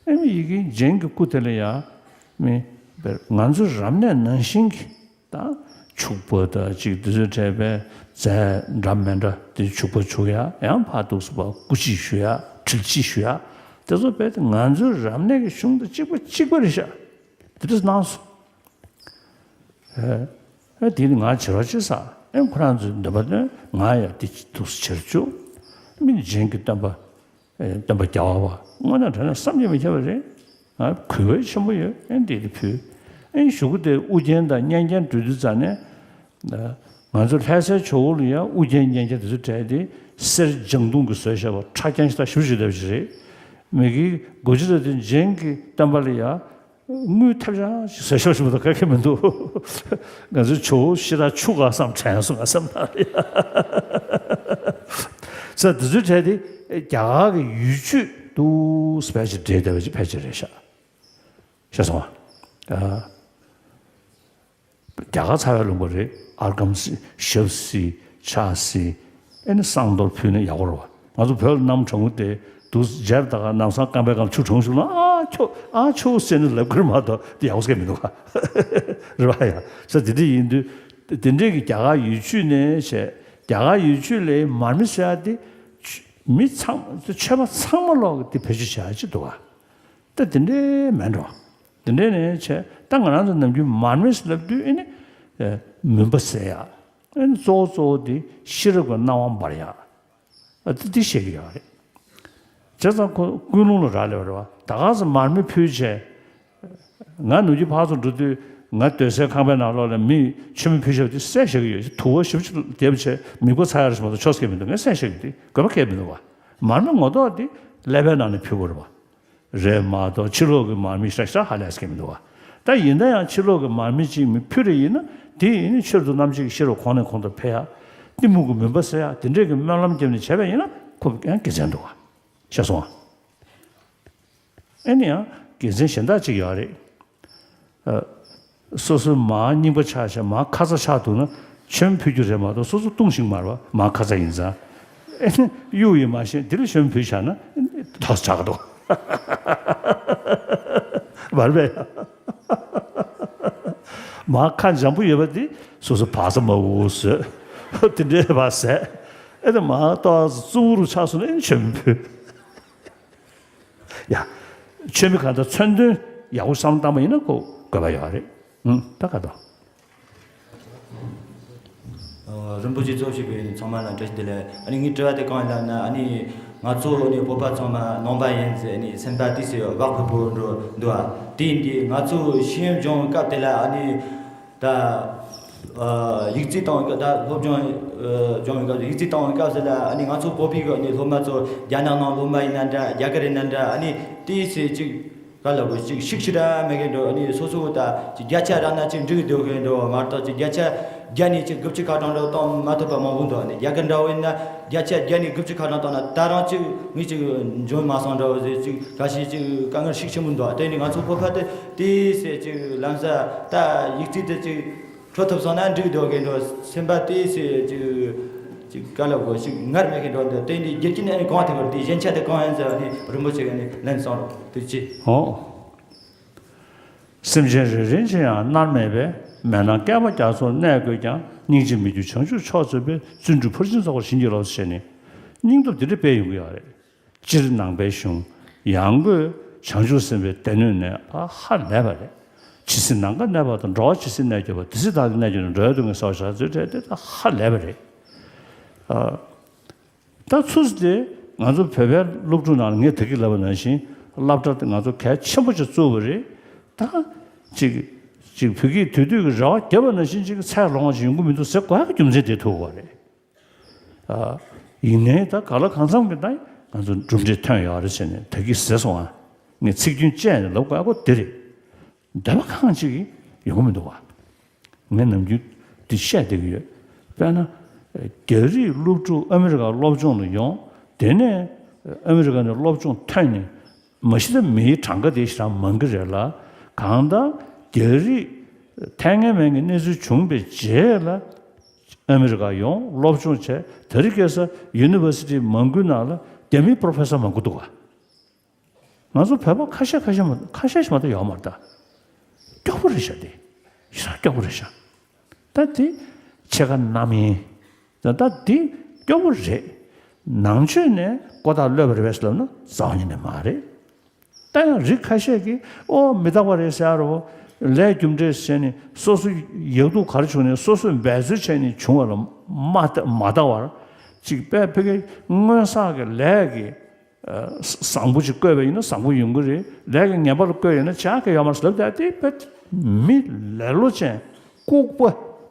ཨེ་མི་ཡི་གེ་ཇེན་གི་སྐུ་དེ་ལ་ཡ། མི། ང་ཚོ་རབ་གནས་ནང་བཞིན་གི། ད་ཕྱུག་པོ་དང་ཅིག་དེ་ཚོའི་གྲས་པའི་རྫས་འདྲ་མི་འདྲ་དེ་ཕྱུག་པོ་བྱུག་ཡ་ཡང་ཕར་འདུག་སུ་པ་སྐུ་མཆེད་ཞུ་ཡ་དྲིལ་ཕྱིས་ཞུ་ཡ་དེ་ཚོ་རྦད་དེ་ང་ཚོའི་རབ་གནས་ཀྱི་གཞུང་དང་གཅིག་པ་གཅིག་པ་རེད་ཤག་དེ་འདྲ་གནང་སོང་། ཨེ་དེ་ནི་ང་བྱེད་རོགས་བྱེད་ས་ཨེ་ཁོ་རང་ཚོའི་འདོད་པ་དོན་ང་ཡ་དེ་འདུག་སུ་བྱེད་བཅུག་མི་གཞན་གྱི་སྟོན་པ། སྟོན་པ་རྒྱལ་བ་བ་དངོས་གནས་དྲང་གནས་བསམ་གྱིས་མི་ཁྱབ་པ་རེད། ང་གུས་པ་ཆེན་པོ་ཡོད་ཨེ་འདི་དེ་ཕུལ། ཨེ་གཞུག་གུ་དེ་ཨུ་རྒྱན་དང་གཉན་རྒྱན་འགྲོ་དུས་ཙ་ནས། ང་ཚོ་ལྷ་སའི་ཇོ་བོ་ལ་ཡང་ཨུ་རྒྱན་གཉན་རྒྱན་དེ་ཚོ་གྲས་དེ་གསེར་ལྗང་མདུང་གི་བཟོས་བཞག་པ་ཁྲ་རྒྱན་ཞིག་དང་ཞུ་ཞུ་བསྡད་པ་ཞིག་རེད། མི་གི་གོ་ཅི་ལ་དེ་རྒྱན་གྱི་སྟོན་པ་ལ་ཡང་། དངུལ་ཐབས་ཆག་ཅིག་ཟ་ཤོག་ཞིག་མ་གཏོགས་ག་གེ་མི་འདུག་ང་ཚོའི་ཇོ་བོ་ཤི་ར་ཆུ་ག་བསམ་དྲན་སོང་ང་བསམ་ན་རེད། ས་དེ་ཚོའི་གྲས་དེ་རྒྱ་གར་གྱི་ཡུལ་ཆོས་འདུག་སེ་ཕལ་ཆེར་འདྲེས་བསྡད་པ་ཅིག་ཕལ་ཆེར་རེད་ཤག་ཤེས་སོང་ང་ ཨ། རྒྱ་གར་ཚ་བའི་ལུང་པ་རེད། ཨརྒྷཾ་བསྲེས། ཞབས་བསིལ། ཕྱག་བསིལ། ཨེ་ནི་བསང་གཏོར་ཕུལ་ན་ཡག་པོ་རེད་བ། ང་ཚོ་བོད་ལ་གནམ་གྲང་མོ་དེ་འདུག་སྦྱར་ད་ག་ལམ་སང་རྐང་པའི་སྒང་ཆུ་གྲང་ཤུགས་ལ་ཨ་ཁྱོ་ཨ་ཁྱོ་ཟེར་ནས་ལབ་ཀྱི་རེད་མ་གཏོགས་དེ་ཡག་པོ་ཟེར་མི་འདུག་ག་རེད་བ། ཡ་ས་དེ་འདྲ་ཡིན་དུས་དེ་འདྲས་ཀྱི་རྒྱ་གར་ཡུལ་ཆུ་ནས་བྱས་རྒྱ་གར་ཡུལ་ཆུ་ལས་མར་མེ་ཟེར་ཡ་དེ་མི་ཚང་ཆོས་པ་ཚང་མ་ལོག་གི་དེ་བེད་སྤྱོད་བྱ་ཡ་ཅིག་འདུག་ག་ད་དེ་འདྲའི་མེད་འགྲོ། དེ་འདྲའི་ནས་བྱས་ད་ང་རང་ཚོ་ནམ་རྒྱུན་མར་མེ་ཟེར་ལབ་དུས་ཨེ་ནི་མུན་པ་སེལ་ཡག་ཨེ་ནི་གཙོ་བོ་གཙོ་བོ་དེ་ཤེས་རབ་ཀྱི་སྣང་བ་འབར་ཡག་ཨ་དེ་དེ་བཤད་ཀྱི་ཡོད་རེད། བྱས་ཙང་ཁོ་ཀུན་སློང་ལ་རག་ལས་པ་རེད་བ། ད་ག་ཚོད་མར་མེ་ཕུལ་བྱས་ང་ནུབ་རྒྱུད་ཕར་ཚུར་འགྲོ་དུས་ང་སྡོད་སའི་ཁང་པའི་ནང་ལོགས་ལ་མིས་མཆོད་མེ་ཕུལ་བཞག་པ་དེ་བསད་བཞག་གི་ཡོད། དུ་བ་ཞེ་པོ་ཅིག་བརྒྱབ་བྱས་མི་མགོ་ཚ་ཡག་རེད་མ་གཏོགས་ཆོག་ས་མི་འདུག་ངས་བསད་བཞག་གི་དེ་དགོས་པ་གང་ཡང་མི་འདུག་བ། མར་མེ་ངོ་ཐོག་དེ་ཀླད་པའི་ནང་ནས་ཕུལ་དགོས་རེད་བ། རེད་མ་གཏོགས་ཕྱི་ལོགས་ཀྱི་མར་མེ་ཤག་ཤག་ཧ་ལས་ཀྱི་མི་འདུག་བ། ད་ཡིན་ན་ཡང་ཕྱི་ལོགས་ཀྱི་མར་མེ་གཅིག་མི་ཕུལ་རེ་ཡིན་ན་དེ་ཡིན་ན་ཆོས་རྡོ་རྣམ་འབྱེད་ཀྱི་ཤེས་རབ་གོང་ནས་གོང་དུ་འཕེལ་ཡག་གཏི་མུག་གི་མུན་པ་སེལ་ཡག་དེ་འདྲས་ཀྱི་སྨོན་ལམ་བརྒྱབ་ནས་བྱས་པ་ཡིན་ན་ཁོ་ཡང་དགེ་མཚན་འདུག་བ། ཤེས་སོང་ཨ། ཨེ་ནི་ཡང་དགེ་མཚན་གཞན་དག་ཅིག་ཡོད་རེད། ཨ། སོ་སོའི་མར་རྙིང་པ་ཆགས་བྱས་མར་ཁ་ཚ་ཆགས་འདུག་ན་མཆོད་མེ་ཕུལ་རྒྱུ་རེད་མ་གཏོགས་སོ་སོ་བཏུང་ཤིང་མ་རེད་བ། མར་ཁ་ཚ་ཡིན་ཙང་། ཨེ་ནི་གཡུག་ཡིན་མ་ཤེས་འདི་ལ་མཆོད་མེ་ཕུལ་བཞག་ན་ཐོག་ཆགས་འདུག་མ་རེད་པས། མར་ཁ་འཇམ་པོ་ཡོད་པ་འདི་སོ་སོ་བག་ཚ་མ་དགོས་བཟོས་དེ་འདྲའི་བ་ཟས། ཨེ་ནི་མར་ཏོག་ཙམ་གཙུབ་རུ་ཆགས་སོང་ན་ཨེ་ནི་མཆོད་མེ་ཕུལ། ཡ། མཆོད་མེ་གང་ལྟར་མཚོན་དོན་ཡག་པོ་བསམ་བློ་བཏང་པ་ཡིན་ན་ཁོ་དགོས་པ་ཡོད་རེད། ཨང་། ད་ག་དང་། ཨ། རིན་པོ་ཆེ་གཙོ་བྱས་པའི་ཚང་མ་ལ་བཀྲ་ཤིས་བདེ་ལེགས། ཨ་ནི་ངའི་དྲི་བ་དེ་གང་ཡིན་ལབ་ན། ཨ་ནི་ང་ཚོ་ནི་བོད་པ་ཚང་མ་ནང་པ་ཡིན་ཟེར་ནི་སེམས་པ་ཏོག་ཙམ་བག་ཕེབས་པོ་འགྲོ་འདུག་ཨ། དེ་ཡིན་དུས་ང་ཚོ་ཤེས་ཡོན་སྦྱོང་བའི་སྐབས་དེ་ལ་ཨ་ནི། ད། ཨ། ཡིག་རྩིས་བཏང་བའི་སྐབས། ད་སློབ་སྦྱོང་། ཨ། སྦྱོང་བའི་སྐབས་སུ་ཡིག་རྩིས་བཏང་བའི་སྐབས་སུ་ལ་ཨ་ནི་ང་ཚོ་བོད་པའི་གི་ཨ་ནི་སློབ་མ་ཚོ་རྒྱ་ནག་ནང་སློབ་མ་ཡིན་ན་འདྲ། རྒྱ་གར་ཡིན་ན་འདྲ། ཨ་ནི་ཏོག་ཙམ་ཅིག་ག་ལ་བོ་ཅིག་ཤུགས་ཆེ་ར་མེད་མཁན་འགྲོ། ཨ་ནི་སོ་སོ་ད་ཅིག་བརྒྱ་ཆ་རག་ན་ཅིག་འགྲིག་སྡོད་མཁན་འགྲོ་མ་གཏོགས། ཅིག་བརྒྱ་ཆ་བརྒྱ་ནས་ཅིག་དགུ་བཅུ་ཁ་གྲངས་འགྲོ་གཏོང་མ་ཐུབ་པ་མང་པོ་འདུག་ཨ་ནི་རྒྱ་གར་འདྲ་བོ་ཡིན་ན་བརྒྱ་ཆ་བརྒྱ་ནས་དགུ་བཅུ་ཁ་གྲངས་བཏང་ན་ད་རང་ཅིག་ངས་ཅིག་འཇོན་མ་སོང་འདྲ་བོ་ཟེར། ཅིག་ཁ་ཤས་ཅིག་དཀའ་ངལ་ཤུགས་ཆེན་པོ་འདུག་དེ་ནི་ང་ཚོ་བོད་པ་དེ་ཏོག་ཙམ་ཅིག་ལམ་སང་ད་ཡིག་རྩིས་དེ་ཅིག་འཕྲོད་ཐུབ་སོང་ན་འགྲིག་འདུག་གི་འགྲོ། སེམས་པ་ཏོག་ཙམ་ཅིག་ཅིག་ག་ལ་གོ་ཅིག་ངར་མེད་གི་འགྲོ་འདུག་དེ་ནི་རྒྱུ་རྐྱེན་ཨ་ནི་གང་ཐུག་གི་རེད། དེ་ཞན་ཆ་དེ་གང་ཡིན་ཟེར་བ་ནི་རིན་པོ་ཆེ་གིས་ནི་ལན་གསུངས་རོགས། ཐུགས་རྗེ་ཆེ། ཨོ། སེམས་ཅན་རེ་རེ་ཅིག་ཡང་མནར་མེད་པས། མེད་ན་བསྐལ་པ་བརྒྱ་ཚོགས་གནས་དགོས་ཀྱང་། སྙིང་རྗེ་མི་འགྱུར་བྱང་ཆུབ་མཆོག་སྩོལ་བའི། བརྩོན་འགྲུས་ཕར་ཕྱིན་རྫོགས་པར་བྱིན་གྱིས་རློབས་ཟེར་ནས་སྙིང་སྟོབས་འདི་འདྲ་སྤེལ་ཡོང་གི་ཡོད་རེད། སྤྱིར་ནང་པའི་གཞུང་ཡང་སྒོས་བྱང་ཆུབ་སེམས་དཔའི་སྡེ་སྣོད་ནས་ཕར་ཧ་ལས་པ་རེད། ཇི་སྲིད་ནམ་མཁའ་གནས་པ་དང་། འགྲོ་བ་ཇི་སྲིད་གནས་གྱུར་པ། དེ་སྲིད་བདག་གིས་གནས་གྱུར་ནས། འགྲོ་བའི་སྡུག་བསྔལ་སེལ་བར་བྱ་ཟེར་བྲིས་ཏེ་ད་ཧ་ལས་པ་རེད། ཨ། ད་ཚུར་དེ་ང་ཚོ་བོད་པའི་སློབ་ཕྲུག་ནང་ལ་ངས་ད་གིན་ལབ་པ་ནང་བཞིན་སློབ་གྲྭ་དེ་ང་ཚོ་གལ་ཆེན་པོ་ཅིག་བཙུགས་པ་རེད། ད་ཅིག་ཅིག་བོད་ཀྱིས་དུས་དུས་ཀྱི་རེ་བ་བརྒྱབ་པ་ནང་བཞིན་ཅིག་ཚད་ལོངས་པ་ཅིག་ཡོང་གི་མི་འདུག་ཟེར་དགོས་ཡག་གི་རྒྱུ་མཚན་དེ་ཐུག་པ་རེད། ཨ། ཡིན་ནའི་ད་ག་ལ་གང་འཚམ་གྱི་ད་ང་ཚོ་གྲུབ་འབྲས་ཐོན་ཡོད་རེད་ཟེར་ནས་ད་གིན་ཟེར་སོང་ཨ། ངས་ཚིག་རྒྱུན་བཅད་ནས་ལབ་དགོས་ཡག་པོ་དེ་རེད། འདོད་པ་གང་ཅིག་ཡོང་གི་མི་འདུག་བ། ངས་ནམ་རྒྱུན་འདི་བཤད་བསྡད་ཀྱི་ཡོད། དཔེར་ན། རྒྱ་རིགས་སློབ་ཕྲུག་ཨ་མི་རི་ཀར་སློབ་སྦྱོང་ལ་ཡོང་། དེ་ནས་ཨ་མི་རི་ཀ་ནས་སློབ་སྦྱོང་ཐོན་ནས་མ་གཞི་ད་མིའི་གྲངས་ཀ་དེ་ཞེ་དྲག་མང་གི་རེད་ལ། གང་ལྟར་རྒྱ་རིགས་ཐད་ངན་མེད་ཀྱི་གནས་ཚུལ་བྱུང་བའི་རྗེས་ལ་ཨ་མི་རི་ཀར་ཡོང་སློབ་སྦྱོང་བྱས། དེ་རིང་ཁ་སང་ཡུ་ནི་ཝར་སི་ཊི་མང་པོའི་ནང་ལ་རྒྱ་མིའི་པོ་རོ་ཕེ་སར་མང་པོ་འདུག་ག་ང་ཚོ་བོད་པ་ཁ་ཤས་ཁ་ཤས་མ་ཁ་ཤས་ཤིག་མ་གཏོགས་ཡོད་མ་རེད་ད། སྐྱོ་པོ་རེད་ཤག་དེ། ཡིན་ན་སྐྱོ་པོ་རེད་ཤག་ད་དེ་ཕྱེད་ཀ་རྣམ་གཡེང་། ད་ད་དེ་སྐྱོ་པོ་རེད། ནང་ཆོས་ནས་ཀོ་ཐག་གློད་པ་རེད་པས་ཟེར་ལབ་ན་རྩ་བ་ཉིད་ནས་མ་རེད། ད་ཡང་རིགས་ཁ་ཤས་ཀྱིས་ཨོ་མི་རྟག་པ་རེད་ཟེར་ཡ་རེད་བོ། ལས་རྒྱུ་འབྲས་བྱས་ནས་སོ་སོ་ཡག་སྡུག་ག་རེ་བྱུང་ནས་སོ་སོས་འབད་རྩོལ་བྱས་ནས་བྱུང་བ་ལ་མ་ལྟ་མ་ལྟ་བར་ཅིག་དཔེ་ཕ་གི་སྔོན་བསགས་ཀྱི་ལས་ཀྱི་ཨ། བཟང་པོ་ཅིག་བཀོད་པ་ཡིན་ན་བཟང་པོ་ཡོང་གི་རེད། ལས་ཀྱི་ངན་པ་ལ་བཀོད་ཡོད་ན་བྱ་གི་ཡོད་མ་རེད་ཟེར་ལབ་བསྡད་དེ་དཔེ་མི་ལེ་ལོ་ཅན་ལྐུགས་པ་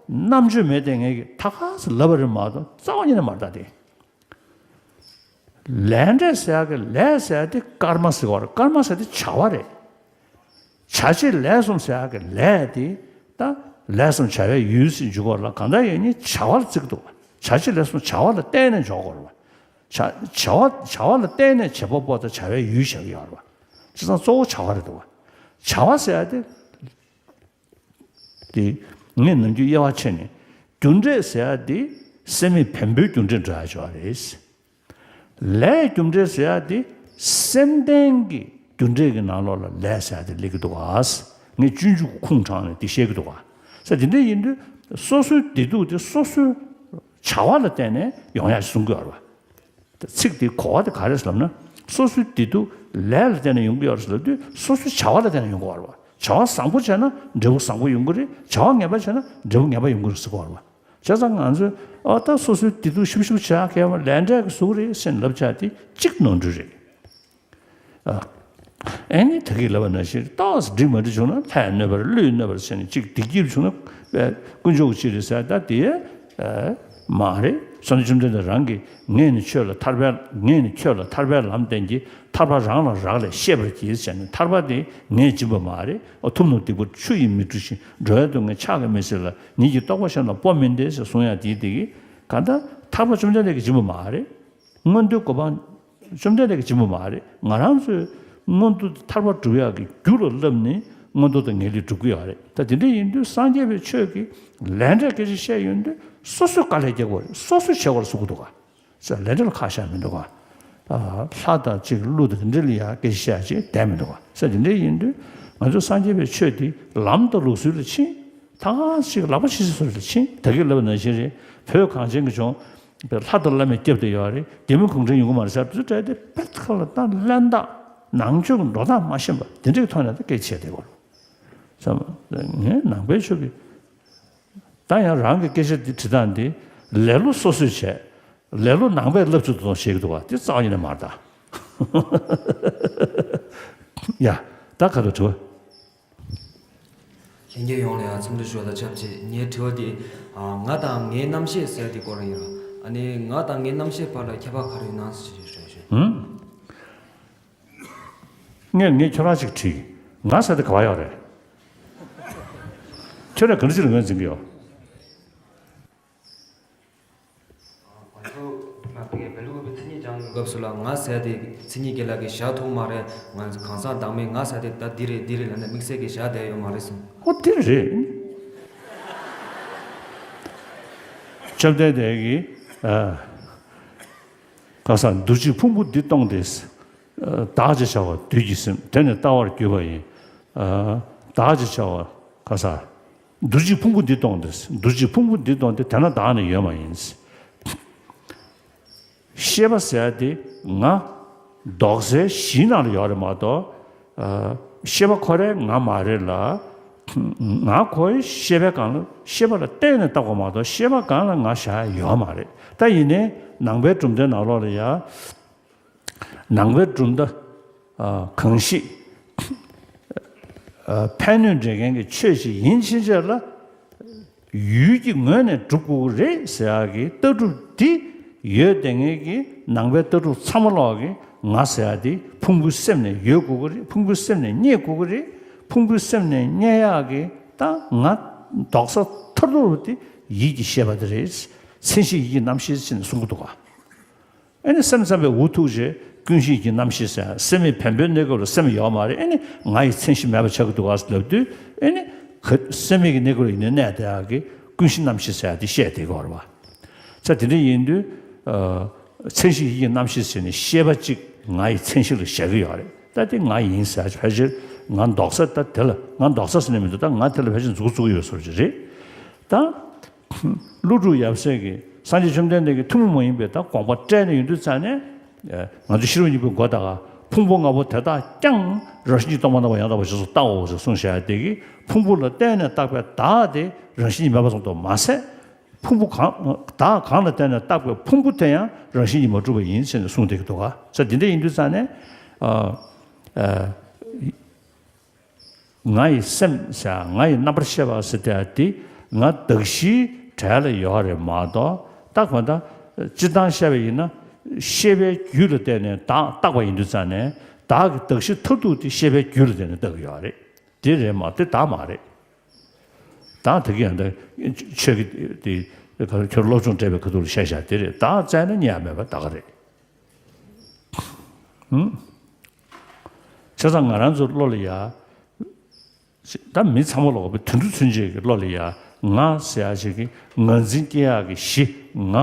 རྣམ་དཔྱོད་མེད་བསྡད་མཁན་གྱིས་ད་ག་ཚོད་ལབ་པ་རེད་མ་གཏོགས་རྩ་བ་ཉིད་ནས་མ་རེད་ད་དེ། ལས་འབྲས་ཟེར་ཡག་གི་ལས་ཟེར་ཡག་དེ་ཀརྨ་ཟེར་བ་རེད། ཀརྨ་ཟེར་དེ་བྱ་བ་རེད། བྱ་བྱེད་ལས་གསུམ་ཟེར་ཡག་གི་ལས་དེ་ད་ལས་གསུམ་བྱ་བའི་ཡུལ་ཟེར་འཇུག་པ་ལ་གང་ལྟར་ཡིན་ནའི་བྱ་བ་ལ་བརྩི་གི་འདུག་བ། བྱ་བྱེད་ལས་གསུམ་བྱ་བ་ལ་བརྟེན་ནས་འཇོག་དགོས་རེད་བ། བྱ་བྱ་བ་བྱ་བ་ལ་བརྟེན་ནས་བྱེད་པ་པོ་དང་བྱ་བའི་ཡུལ་བཞག་གི་ཡོད་རེད་བ། བྱས་ཙང་གཙོ་བོ་བྱ་བ་རེད་འདུག་བ། བྱ་བ་ཟེར་ཡག་དེ་ དེ་ངས་ནམ་རྒྱུན་དབྱེ་བ་ཕྱེ་ནས། རྒྱུ་འབྲས་ཟེར་ཡ་དེ་སེམས་མེད་བེམ་པོའི་རྒྱུ་འབྲས་འདྲ་ཡ་ཅིག་ཡོད་རེད། ལས་རྒྱུ་འབྲས་ཟེར་ཡ་དེ་སེམས་ལྡན་གྱི་རྒྱུ་འབྲས་ཀྱི་ནང་ལོགས་ལ་ལས་ཟེར་ཡ་དེ་སླེབས་ཀྱི་འདུག་ག། ངས་སྤྱོད་འཇུག་ཁུངས་དྲངས་ནས་དེ་བཤད་ཀྱི་འདུག་ག། ས་དེ་འདྲ་ཡིན་དུས་སོ་སོའི་བདེ་སྡུག་དེ་སོ་སོའི་བྱ་བ་ལ་བརྟེན་ནས་ཡོང་ཡ་གསུང་གི་ཡོད་རེད་བ། ཚིག་དེའི་གོ་བ་དེ་ག་རེ་ཟེར་ལབ་ན། སོ་སོའི་བདེ་སྡུག་ལས་ལ་བརྟེན་ནས་ཡོང་གི་ཡོད་རེད་ཟེར་ལབ་དུས་སོ་སོའི་བྱ་བ་ལ་བརྟེན་ནས་ཡོང་གི་ཡོད་རེད་བ། བྱ་བ་བཟང་པོ་བྱས་ན་འབྲས་བུ་བཟང་པོ་ཡོང་གི་རེད། བྱ་བ་ངན་པ་བྱས་ན་འབྲས་བུ་ངན་པ་ཡོང་གི་རེད་ཟེར་གི་ཡོད་རེད་བ། བྱས་ཙང་ང་ཚོས་ཨ་ད་སོ་སོའི་བདེ་སྡུག་ཞིབ་ཞིབ་བྱ་མཁས་པ་ལས་འབྲས་ཀྱི་གཟུགས་རེད་ཟེར་ལབ་བྱ་དེ་གཅིག་ནོར་འཁྲུལ་རེད། ཨ་ཨེ་ནི་ད་གིན་ལབ་པ་ནང་བཞིན་ཏོག་ཙམ་འགྲིག་མ་འགྲིག་བྱུང་ན་ལྷས་གནོད་པར་ཀླུས་གནོད་པར་ཟེར་ནས་གཅིག་བདེ་སྐྱིད་བྱུང་ན་དཀོན་མཆོག་གི་ཕྱིར་རེད་ཟེར། ད་དེ་ཨ་མ་རེད། སངས་རྒྱས་བཅོམ་ལྡན་འདས་རང་གིས་ངས་ནི་ཁྱོད་ལ་ཐར་པའི་ངས་ནི་ཁྱོད་ལ་ཐར་པའི་ལམ་བསྟན་གྱི། ཐར་པ་རང་ལ་རག་ལས་ཤེས་པར་གྱིས་ཟེར་ནས། ཐར་པ་དེ་ངས་སྦྱིན་པ་མ་རེད། ཨ་ཐུབ་རྣམས་སྡིག་པ་ཆུ་ཡིས་མི་འཁྲུ་ཞིང་། འགྲོ་བའི་སྡུག་བསྔལ་ཕྱག་གིས་མི་སེལ་ལ། ཉིད་ཀྱི་རྟོགས་པ་གཞན་དང་སྤོ་མིན་ཏེ་ཟེར་གསུང་ཡ་དེ་དེ་གིས་གང་ལྟར་ཐར་པ་བཅོམ་ལྡན་འདས་ཀྱིས་སྦྱིན་པ་མ་རེད། མངོན་མཐོའི་གོ་འཕང་བཅོམ་ལྡན་འདས་ཀྱིས་སྦྱིན་པ་མ་རེད། ང་རང་ཚོས་མངོན་མཐོ་ཐར་པ་སྒྲུབ་ཡག་གི་རྒྱུ་ལ་བསླབས་ནས་མངོན་མཐོ་དང་ངེས་ལེགས་སྒྲུབ་ཀྱི་ཡོད་རེད། ད་དེ་འདྲ་ཡིན་དུས་སངས་རྒྱས་པའི་ཆོས་ཀྱི་ལས་འབྲས་སྐད་ཆ་བཤད་ཡོང་དུས་སོ་སོས་དཀའ་ལས་རྒྱག་དགོས་རེད། སོ་སོས་བྱེད་དགོས་རེད་གསུང་གི་འདུག་ག། ས་ལས་འབྲས་ལ་ཁག་བཞག་མི་འདུག་ག། ཨ་ལྷ་དང་གཅིག་ཀླུ་དང་དེ་འདྲ་ལ་ཡང་སྐད་ཆ་བཤད་ཅིག་བསྡད་མི་འདུག་ག། ས་དེ་འདྲ་ཡིན་དུས་ང་ཚོ་སངས་རྒྱས་པའི་ཆོས་འདི་ལམ་དང་ལུགས་སྲོལ་ལ་ཕྱིན། ད་ག་ཅིག་ལག་པ་ཕྱི་སེ་སོ་ལ་ཕྱིན། ད་གིན་ལབ་པ་ནང་བཞིན་རེད། བོད་གངས་ཅན་གྱི་ལྗོངས་པའི་ལྷ་དང་བླ་མའི་སྐྱབས་དེ་ཡོད་རེད། རྒྱ་མི་གུང་ཁྲན་ཡོང་གི་མ་རེད་ཟེར་དུས་ད་དེ་པད་ཁ་ལ་ད་གླེན་རྟགས་ནང་ཆོས་ཀྱི་འགྲོ་སྟངས་མ་ཤེས་པ་དེ་འདྲའི་ཐོག་ནས་ད་སྐད་ཆ་བཤད་བསྡད་ཡོད་རེད། ས་ངས་ནང་པའི་ཆོས་ཀྱི། ད་ཡང་རང་གི་སྐད་ཆ་འདི་དྲི་སྟངས་འདི་ལེ་ལོ་སོ་སོས་བྱས། ལེ་ལོ་ནང་པའི་བསླབ་ཚུལ་དང་བཤད་ཀྱི་འདུག་བ། འདི་རྩ་བ་ཉིད་ནས་མ་རེད་ད། ཡ། ད་ག་དུ་དྲི་བ། ལྷན་རྒྱས་ཡོངས་ལ་ཡང་འཚམས་འདྲི་ཞུ་བ་དང་ཆབས་ཅིག་ངའི་དྲི་བ་འདི། ཨ་ང་དང་ངའི་རྣམ་ཤེས་ཟེར་དེ་སྐོར་ཡིན་ར། ཨ་ནི་ང་དང་ངའི་རྣམ་ཤེས་བར་ལ་ཁྱད་པར་ག་རེ་ཡོད་ན་ཞེས་དྲིས་ཞུ། ཧུམ། ངས་ངས་ཁྱོད་རང་ཅིག་དྲིས། ང་ཟེར་དེ་ག་བ་ཡོད་རེད། ཁྱོད་རང་ག་འདྲ་ཅིག་ལ་ངོས་འཛིན་གྱི་ཡོད། ང་ཚོ་ང་དེ་གའི་བེ་ལུ་གུ་པའི་མཚན་ཉིད་སྦྱང་གི་སྐབས་སུ་ལ་ང་ཟེར་དེ་མཚན་ཉིད་ཀྱི་ལག་གི་བཞག་ཐུབ་མ་རེད། ང་གང་ཟག་བདག་མེད་ང་ཟེར་དེ་ད་འདི་རེད་འདི་རེད་ལབ་ནས་དམིགས་བསལ་གྱི་བཞག་བསྡད་ཡོད་མ་རེད་གསུངས། ཨོ་དེ་རེད། བཅོམ་ལྡན་འདས་ཀྱིས་ཨ། གང་ཟག་འདུ་བྱེད་ཕུང་པོ་འདི་སྟོང་སྟེ། བདག་ཅེས་བྱ་བ་བདུད་ཀྱི་སེམས་དེ་ནི་ལྟ་བར་གྱུར་པ་ཡིན། བདག་ཅེས་བྱ་བ་གང་ཟག་འདུ་བྱེད་ཕུང་པོ་འདི་སྟོང་སྟེ། འདུ་བྱེད་ཕུང་པོ་འདི་སྟོང་སྟེ་དེ་ན་བདག་ནི་ཡོད་མ་ཡིན། ཤེས་པ་ཟེར་ཡ་དེ་ང་འདོགས་སའི་གཞི་ནང་ལ་ཡོད་རེད་མ་གཏོགས། ཤེས་པ་ཁོ་རང་ང་མ་རེད་ལ། ང་ཁོའི་ཤེས་པའི་སྒང་ལ་ཤེས་པ་ལ་བརྟེན་ནས་བཏགས་པ་མ་གཏོགས་ཤེས་པ་སྒང་ལ་ང་བཞག་ཡ་ཡོད་མ་རེད། ད་ཡིན་ནའི་ནང་པའི་གྲུབ་མཐའི་ནང་ལོགས་ལ་ཡ། ནང་པའི་གྲུབ་མཐའ། ཨ་གང་ཞིག་ཨ་ཕན་གནོད་འབྲེལ་མཁན་གྱི་ཆོས་ཤིག་ཡིན་ཕྱིན་ཆད་ལ། ཡུལ་གྱི་ངོས་ནས་སྒྲུབ་དགོས་ཀྱི་རེད་ཟེར་ཡག་གི་ལྟ་གྲུབ་འདི་ཡོད་བསྡད་མཁན་གྱི་ནང་པའི་ལྟ་གྲུབ་ཚང་མ་ལོག་གི་ང་ཟེར་ཡག་འདི་ཕུང་པོའི་སེམས་ནས་ཡོད་དགོས་ཀྱི་རེད། ཕུང་པོའི་སེམས་ནས་རྙེད་དགོས་ཀྱི་རེད། ཕུང་པོའི་སེམས་ནས་རྙེད་ཡག་གི་ད་ང་འདོགས་ས་མཐར་ཐུག་དེ་ཡིད་ཀྱི་ཤེས་པ་དེ་རེད། མཚན་གཞི་ཡིད་ཀྱི་རྣམ་ཤེས་ཟེར་ནས་གསུང་གི་འདུག་ག། ཨ་ནི་སེམས་ཙམ་པས་འུ་ཐུག་རྗེས་ཀུན་གཞི་ཡིད་ཀྱི་རྣམ་ཤེས་ཟེར། སེམས་མེད་བེམ་པོའི་གནས་སྐབས་ལ་སེམས་ཡོད་མ་རེད། ཨ་ནི་ང་ཡི་མཚན་གཞི་མེད་པ་ཆགས་ཀྱི་འདུག་ག་ལབ་དུས། ཨ་ནི་ག་སེམས་མེད་ཀྱི་གནས་སྐབས་ལ་ཡིན་ནའི་གནས་བསྡད་ཡག་གི་ཀུན་གཞི་རྣམ་ཤེས་ཟེར་ཡག་དེ་བཤད་བསྡད་ཀྱི་ཡོད་རེད་བ། ས་དེ་འདྲ་ཡིན་དུས། ཨ་མཚན་གཞི་ཡིད་ཀྱི་རྣམ་ཤེས་ཟེར་ནས་ཤེས་པ་གཅིག་ང་ཡི་མཚན་གཞི་ལ་བཞག་གི་ཡོད་རེད། ད་དེ་ང་ཡིན་ཟེར་ཕལ་ཆེར་ང་འདོགས་ས་ད་དེ་ལ་ང་འདོགས་ས་ཟེར་ནས་མི་འདུག་ད་ང་དེ་ལ་ཕལ་ཆེར་མཛུབ་གུ་བཙུགས་ཀྱི་ཡོད་བཟོ་འདྲ་ཅིག་རེད། ད། ཀླུ་སྒྲུབ་ཡབ་སྲས་ཀྱིས་སངས་རྒྱས་བཅོམ་ལྡན་འདས་ཀྱི་ཐུན་མོང་མ་ཡིན་པའི་ད་དགོངས་པ་བཀྲལ་ནས་ཡོང་དུས་ཙང་ནས། ང་ཚོ་ཤེས་རབ་སྙིང་པོའི་མགོ་ལྟ་ག་ཕུང་པོ་ལྔ་པོ་དེ་དག་ཀྱང་རང་བཞིན་གྱིས་སྟོང་པར་སྣང་བ་ཡང་དག་པར་རྗེས་སུ་བལྟའོ་ཞེས་གསུངས་བཞག་ཡ་དེ་གིས་ཕུང་པོ་ལ་བརྟེན་ནས་བཏགས་པའི་བདག་དེ་རང་བཞིན་གྱིས་མེད་པ་ཙམ་དུ་མ་ཟད། ཕུང་པོ་གང་བདག་གང་ལ་བརྟེན་ནས་བཏགས་པའི་ཕུང་པོ་དེ་ཡང་རང་བཞིན་གྱིས་མ་གྲུབ་པ་ཡིན་ཟེར་ནས་གསུངས་བསྡད་ཀྱི་འདུག་ག། ས་དེ་འདྲ་ཡིན་དུས་ཙང་ནས། ཨ། ཨ། ང་ཡི་སེམས་ཟེར་ཡ་ང་ཡི་རྣམ་པར་ཤེས་པ་ཟེར་དེ་ང་གདགས་གཞིའི་གྲས་ལ་ཡོད་རེད་མ་གཏོགས། ད་གང་ལྟར་སྤྱིར་བཏང་བཤད་པ་ཡིན་ན་ཤེས་པའི་རྒྱུད་ལ་བརྟེན་ནས་བདག་བཏགས་པ་ཡིན་དུས་ཙང་ནས་བདག་གི་གདགས་གཞི་མཐར་ཐུག་དེ་ཤེས་པའི་རྒྱུད་ལ་བརྟེན་ནས་བཏགས་ཀྱི་ཡོད་རེད། དེ་རེད་མ་གཏོགས་བདག་མ་རེད། བདག་དེ་ག་ཡང་ད་ཆོས་ཀྱི་དེ་ཁྱོད་སློབ་སྦྱོང་སྤྲད་པའི་ཁ་ཐུག་ལ་བཤད་བཞག་དེ་རེད། བདག་བཙལ་ན་རྙེད་ཡ་མེད་པ་ད་ག་རེད། ཧུམ། བྱས་ཙང་ང་རང་ཚོའི་བློ་ལ་ཡ། ད་མི་ཚང་མ་ལོག་པའི་དུད་འགྲོ་ཚུན་ཆད་ཀྱི་བློ་ལ་ཡ་ང་ཟེར་ཡ་ཞིག་གི་ངར་འཛིན་སྐྱེ་ཡག་གི་གཞི་ང་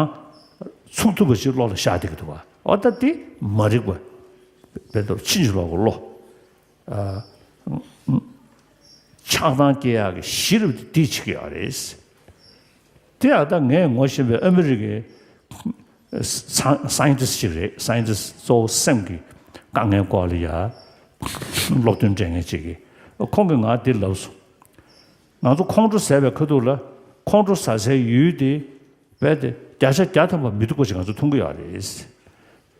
ཚུགས་ཐུབ་པ་ཞིག་བློ་ལ་ཤར་བསྡད་ཀྱི་འདུག་བ། འོ་ད་དེ་མ་རིག་པ་བས་ད་ཕྱིན་ཅི་ལོག་གི་བློ། ཨ། ཆགས་སྡང་སྐྱེ་ཡག་གི་གཞི་རུ་དེ་བྱེད་ཀྱི་ཡོད་རེད། དེ་ཡང་ད་ངས་ངོ་ཤེས་པའི་ཨ་མི་རི་ཀའི་སའི་ཨེན་ཊི་སི་ཊི་ཅིག་རེད། སའི་ཨེན་ཊི་སི་ཊི་གཙོ་བོ་སེམས་ཀྱི་དཀའ་ངལ་སྐོར་ལ་ཡ་སློབ་སྟོན་སྤྲད་མཁན་ཅིག་གིས་ཁོང་གིས་ང་འདི་ལབ་སོང་། ང་ཚོ་ཁོང་ཁྲོ་ཟ་བའི་ཁ་ཐུག་ལ་ཁོང་ཁྲོ་ཟ་སའི་ཡུལ་དེ་རྦད་དེ་བརྒྱ་ཆ་བརྒྱ་ཐམ་པ་མི་སྡུག་པ་ཞིག་ང་ཚོ་མཐོང་གི་ཡོད་རེད།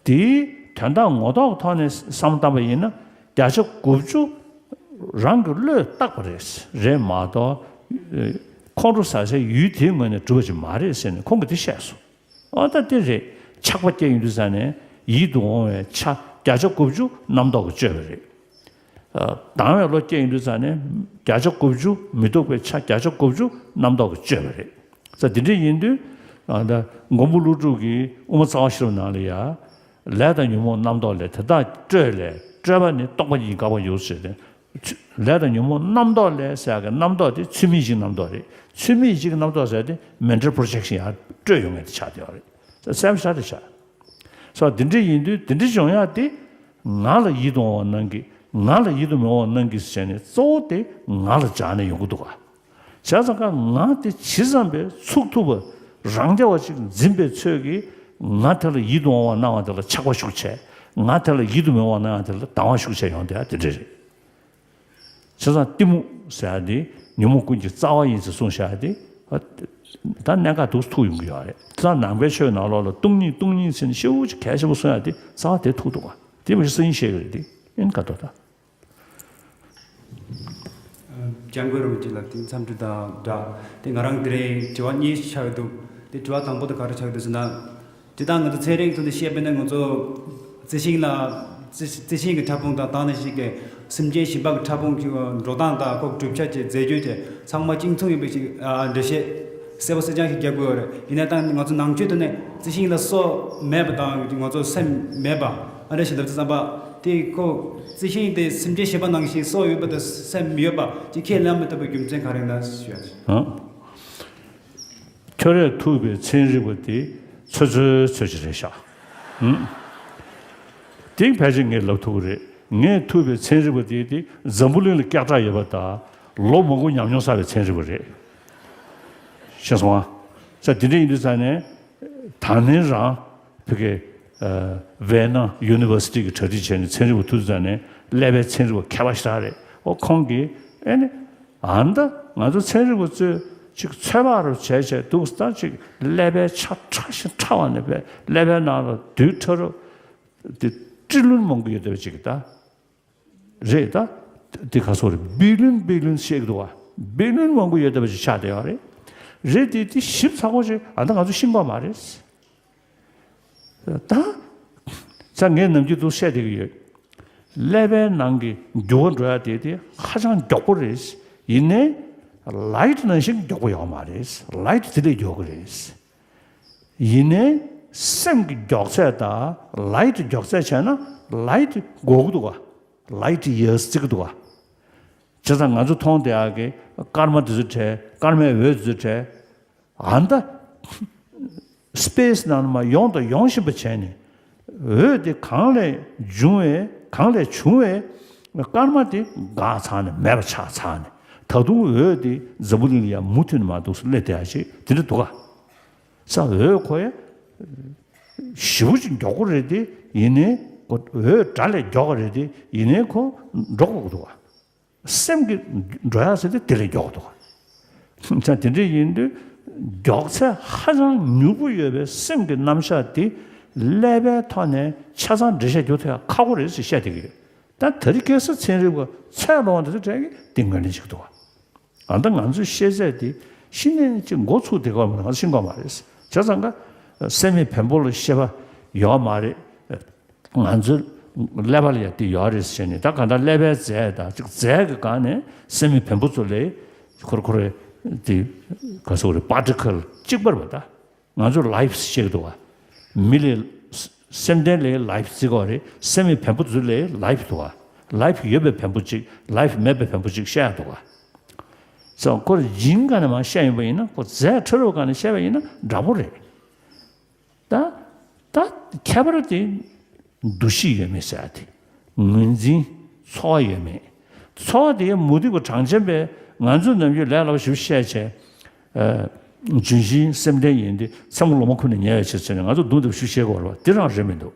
དེའི་དོན་དག་ངོ་ཐོག་གི་ཐོག་ནས་བསམ་བློ་བཏང་པ་ཡིན་ན་བརྒྱ་ཆ་དགུ་བཅུ་རང་གི་བློས་བཏགས་པ་རེད། རེད་མ་གཏོགས་ཁོང་ཁྲོ་ཟ་སའི་ཡུལ་དེའི་ངོས་ནས་གྲུབ་པ་ཞིག་མ་རེད་ཟེར་ནས་ཁོང་གིས་དེ་བཤད་སོང་། ཨ་ད་དེ་རེད། ཆགས་པ་སྐྱེ་ཡོང་དུས་ཙ་ནས་ཡིད་དུ་འོང་བའི་ཆ་བརྒྱ་ཆ་དགུ་བཅུ་རྣམ་རྟོག་གིས་གཅོད་པ་རེད། ཨ། སྡང་བའི་བློ་སྐྱེ་ཡོང་དུས་ཙ་ནས་བརྒྱ་ཆ་དགུ་བཅུ་མི་སྡུག་པའི་ཆ་བརྒྱ་ཆ་དགུ་བཅུ་རྣམ་རྟོག་གིས་གཅོད་པ་རེད། ས་དེ་འདྲ་ཡིན་དུས་ཨ་ད་མགོན་པོ་ཀླུ་སྒྲུབ་ཀྱིས་དབུ་མ་རྩ་བ་ཤེས་རབ་ནང་ལ་ཡ། ལས་དང་ཉོན་མོངས་རྣམ་རྟོག་ལས། དེ་དག་སྤྲོས་ལས། སྤྲོས་པ་ནི་རྟོག་པ་ཉིད་དགག་པར་འགྱུར་ཟེར་ཏེ། ལས་དང་ཉོན་མོངས་རྣམ་རྟོག་ལས་ཟེར་ཡག་གི་རྣམ་རྟོག་དེ་ཚུལ་མིན་གཞིའི་རྣམ་རྟོག་རེད། ཚུལ་མིན་གཞིའི་རྣམ་རྟོག་ཟེར་དེ་mental projection ཡང་སྤྲོས་ཡོང་ངེས་དེ་ཆགས་བསྡད་ཡོད་རེད། གསལ་པོ་ཤར་དེ་ཤར། སོ་འདི་འདྲ་ཡིན་དུས་འདི་འདྲ་བྱུང་ཡག་དེ་ང་ལ་ཡིད་དུ་འོང་བ་གནང་གི། ང་ལ་ཡིད་དུ་མི་འོང་བ་གནང་གི་ཟེར་ནས་གཙོ་བོ་དེ་ང་ལ་སྦྱར་ནས་ཡོང་གི་འདུག་ག་བྱས་ཙང་ཀ་ང་དེ་ཇི་ཙམ་པའི་ཚུགས་ཐུབ་པ་རང་རྐྱ་བ་ཅིག་འཛིན་པའི་ཚོད་ཀྱིས་ང་དེ་ལ་ཡིད་དུ་འོང་བ་གནང་བ་དེ་ལ་ཆགས་པ་ཤུགས་ཆེ། ང་དེ་ལ་ཡིད་དུ་མི་འོང་བ་གནང་བ་དེ་ལ་སྡང་བ་ཤུགས་ཆེ་ཡོང་དེ་དེ་འདྲ་རེད། བྱས་ཙང་གཏི་མུག་ཟེར་ཡ་དེ་ཉོན་མོངས་ཀུན་གྱི་རྩ་བ་ཡིན་ཟེར་གསུངས་བཞག་ཡ་དེ། ད་གནད་འགག་འདུག་ཐུག་ཡོང་གི་ཡོད་རེད། ད་ནང་པའི་ཆོས་ནང་ལོགས་ལ་སྟོང་ཉིད་སྟོང་ཉིད་ཟེར་ནས་ཤེའུ་ཅིག་གལ་ཆེན་པོ་གསུང་ཡ་དེ་རྩ་བ་དེ་ཐུག་འདུག་ག་དེ་བཞིན་སེམས་ཤེས་ཀྱི་རེད་དེ་ཨིན་ག་དོ་ད། ལྕང་སྒོ་རིན་པོ་ཆེ་ལགས་དེ་འཚམས་འདྲི་དང་སྦྲགས་དེ་ང་རང་དེ་རིང་དྲི་བ་གཉིས་ཆགས་ཀྱི་འདུག་དེ་དྲི་བ་དང་པོ་དེ་ག་རེ་ཆགས་ཀྱི་འདུག་ཟེར་ན། དེ་དག་ང་ཚོ་ཚན་རིག་ཐོག་ནས་བཤད་པ་ཡིན་ན་ང་ཚོ་རྩི་ཤིང་ལ་རྩི་རྩི་ཤིང་གི་ཕྲ་ཕུང་དང་དེ་ནང་བཞིན་གྱི་སེམས་ཅན་གཞན་པ་གི་ཕྲ་ཕུང་གི་འགྲོ་སྟངས་དང་ཁོ་གྲུབ་ཆ་བཅས་རྫས་རྒྱུ་བཅས་ཚང་མ་གཅིག་མཚུངས་ཡིན་པའི་ཞིག་ཨ་འགྲེལ་བཤད་གསལ་པོ་གསལ་རྐྱང་ཞིག་རྒྱག་དགོས་པ་རེད། ཡིན་ན་ད་ང་ཚོ་ནང་ཆོས་ཐོག་ནས་རྩི་ཤིང་ལ་སྲོག་མེད་པ་དང་ང་ཚོ་སེམས་མེད་པ་ཨ་འདྲ་ཞིག་ལབ་ཙམ་པ་དེ་ཁོ་རྩི་ཤིང་དེ་སེམས་ཅན་གཞན་པ་ནང་བཞིན་སྲོག་ཡོད་པ་དང་སེམས་ཡོད་པ་ཅིག་ཁས་ལེན་མི་ཐུབ་པའི་རྒྱུ་མཚན་ག་རེ་ཡིན་ན་ཞུ་ཡ་ཅིག་ཨ། ཁྱོད་རས་ཐུག་པའི་ཚན་རིག་པ་དེ་ཚོད་ཚོད་ཚོད་ཅིག་རེད་ཤག་ཨུམ། དེ་ཕལ་ཆེར་ངས་ལབ་ཐུབ་ཀྱི་རེད། ངས་ཐུག་པའི་ཚན་རིག་པ་དེ་དེ་འཛམ་བུ་གླིང་ལ་སྐད་གྲགས་ཡོད་པ་དང་ལོ་མང་པོ་ཉམས་མྱོང་བསགས་པའི་ཚན་རིག་པ་རེད། ཤེས་སོང་ཨ། ས་དེ་འདྲ་ཡིན་དུས་ཙང་ནས་ད་ནི་རང་ཕ་གི་ཨ་ཝེ་ན་ཡུ་ནི་ཝར་སི་ཊི་གི་གྲ་སྒྲིག་བྱས་ནས་ཚན་རིག་པ་ཐུག་དུས་ཙང་ནས་ཀླད་པའི་ཚན་རིག་པ་མཁས་པ་ཞིག་རེད། ཨོ་ཁོང་གིས་ཨེ་ནི། ཨ་ནི་ད་ང་ཚོ་ཚན་རིག་པ་ཚོས་ཅིག་ཚོད་དཔག་རུ་བྱས་བྱས་འདུག་ད་ཅིག་ཀླད་པའི་ཆ་ཕྲ་ཞིང་ཕྲ་བ་ནས་པའི་ཀླད་པའི་ནང་ལ་རྡུལ་ཕྲ་རུ་དེ་ཊི་རི་ལི་ཡོན་མང་པོ་ཡོད་བསྡད་པ་ཅིག་ད་རེད་ད། དེ་ག་སོགས་རེད། བི་ལི་ཡོན་བི་ལི་ཡོན་བཤད་ཀྱི་འདུག་བ། བི་ལི་ཡོན་མང་པོ་ཡོད་བསྡད་པ་ཅིག་ཆགས་བསྡད་ཡོད་རེད། རེད་དེ་དེ་ཞིབ་ཚགས་པོ་ཅིག་ཨ་ད་ང་ཚོ་ཤེས་ཀྱི་མ་རེད། ད། ས་ངས་ནམ་རྒྱུན་དུ་བཤད་བསྡད་ཀྱི་ཡོད། ཀླད་པའི་ནང་གི་འགྱུར་བ་འགྲོ་ཡ་དེ་དེ་ཧ་ཅང་མགྱོགས་པོ་རེད། ཡིན་ནའི་ལའིཊ་ནང་བཞིན་མགྱོགས་པོ་ཡོད་མ་རེད། ལའིཊ་དེ་ལས་མགྱོགས་ཀྱི་རེད། ཡིན་ནའི་སེམས་ཀྱི་མགྱོགས་ཚད་དང་ལའིཊ་མགྱོགས་ཚད་བྱས་ན་ལའིཊ་འགོར་གྱི་འདུག་ག་ལའིཊ་ཡར་ཟེར་གྱི་འདུག་ག་བྱས་ཙང་ང་ཚོ་མཐོང་བསྡད་ཡག་གི་སྐར་མ་དེ་ཚོ་བྲལ། སྐར་མའི་འོད་དེ་ཚོ་བྲལ། ཨ་ནི་ད། སི་པེ་སི་ནང་ལ་མར་ཡོང་དང་ཡོང་བཞིན་པ་བྱས་ནས། འོད་དེ་གང་ལས་བྱུང་བའི་གང་ལས་བྱུང་བའི་སྐར་མ་དེ་འགག་ཚར་ནས་མེད་པ་ཆགས་ཚར་ནས། ད་དུང་འོད་དེ་འཛམ་བུ་གླིང་ལ་ཡང་མུ་མཐུད་ནས་མར་འདུག་སེ་སླེབས་བསྡད་ཡག་ཅིག་དེ་འདྲ་འདུག་ག་ས་འོད་ཁོ་ཡ་ཞེ་པོ་ཅིག་མགྱོགས་པོ་རེད་དེ། ཡིན་ནའི་ཁོ་འོད་སྒྲ་ལས་མགྱོགས་པ་རེད་དེ། ཡིན་ནའི་ཁོ་འགྲོ་དགོས་ཀྱི་འདུག་ག་སེམས་ཀྱི་འགྲོ་ཡག་ཟེར་དེ་དེ་ལས་མགྱོགས་འདུག་ག་ས་དེ་འདྲ་ཡིན་དུས་མགྱོགས་ཚད་ཧ་ཅང་མྱུར་པོ་ཡོད་པའི་སེམས་ཀྱི་རྣམ་གཞག་དེ་ཀླད་པའི་ཐོག་ནས་ཆ་ཚང་འགྲེལ་བཤད་རྒྱག་ཐུབ་ཡག་ཁག་པོ་རེད་ཟེར་བཤད་བསྡད་ཀྱི་ཡོད། ད་དེ་རིང་ཁ་སང་ཚན་རིག་པ་ཚད་ལོངས་དེ་ཚོ་གྲས་ཀྱིས་དེ་ངོས་ལེན་བྱེད་ཀྱི་འདུག་ག་ཨ་ད་ང་ཚོའི་ཤེས་ཚད་དེ་ཤི་ནས་ཅིག་འགོ་ཚུགས་བསྡད་ཀྱི་ཡོད་མ་རེད། ང་ཚོ་ཤེས་ཀྱི་ཡོད་མ་རེད། བྱས་ཙང་ཀ་སེམས་མེད་བེམ་པོ་ལ་ཤེས་པ་ཡོད་མ་རེད། ང་ཚོའི་ཀླད་པ་ལ་ཡང་དེ་ཡོད་རེད་ཟེར་ནས། ད་གང་ལྟར་ཀླད་པའི་རྫས་དང་ཅིག་རྫས་ཀྱི་སྒང་ནས་སེམས་མེད་བེམ་པོ་ཚོ་ལས་ཁོར་ཁོར་དེ་ག་ཟེར་དགོས་རེད། པར་ཊི་ཀལ་གཅིག་པ་རེད་པ། ད་ང་ཚོ་ལའིཕ་ཟེར་གྱི་འདུག་ག་མི་ལ་སེམས་ལྡན་ལ་ལའིཕ་ཟེར་གྱི་ཡོད་རེད། སེམས་མེད་བེམ་པོ་ཚོ་ལ་ལའིཕ་འདུག་ག་ལའིཕ་ཡོད་པའི་བེམ་པོ་གཅིག་ལའིཕ་མེད་པའི་བེམ་པོ་གཅིག་བཤད་ཡ་འདུག་ག། སོ་ཁོ་ཡིན་ག་ནས་མ་བཤད་ཡིན་པ་ཡིན་ན་ཁོ་རྫས་ཕྲ་རབ་ག་ནས་བཤད་པ་ཡིན་ན་འདྲ་པོ་རེད། ད་ད་ཁྱད་པར་དེ་འདུ་ཤེས་ཡོད་མེད་ཟེར་ཡ་དེ། ངོས་འཛིན་ཚོར་བ་ཡོད་མེད། ཚོར་བ་དེ་མུ་སྟེགས་པ་གྲངས་ཅན་པས་ང་ཚོའི་ནམ་རྒྱུན་ལས་སླ་པོ་ཞིག་བཤད་བྱས། ཨ། ལྗོན་ཤིང་སེམས་ལྡན་ཡིན་ཏེ་མཚན་མོ་ལོ་མ་ཁུག་ནས་ཉལ་བའི་ཕྱིར་ཟེར་ནས་ང་ཚོ་རྡུང་རྡེག་ཞིག་བཤད་དགོས་རེད་པ། དེ་རང་རེད་མི་འདུག།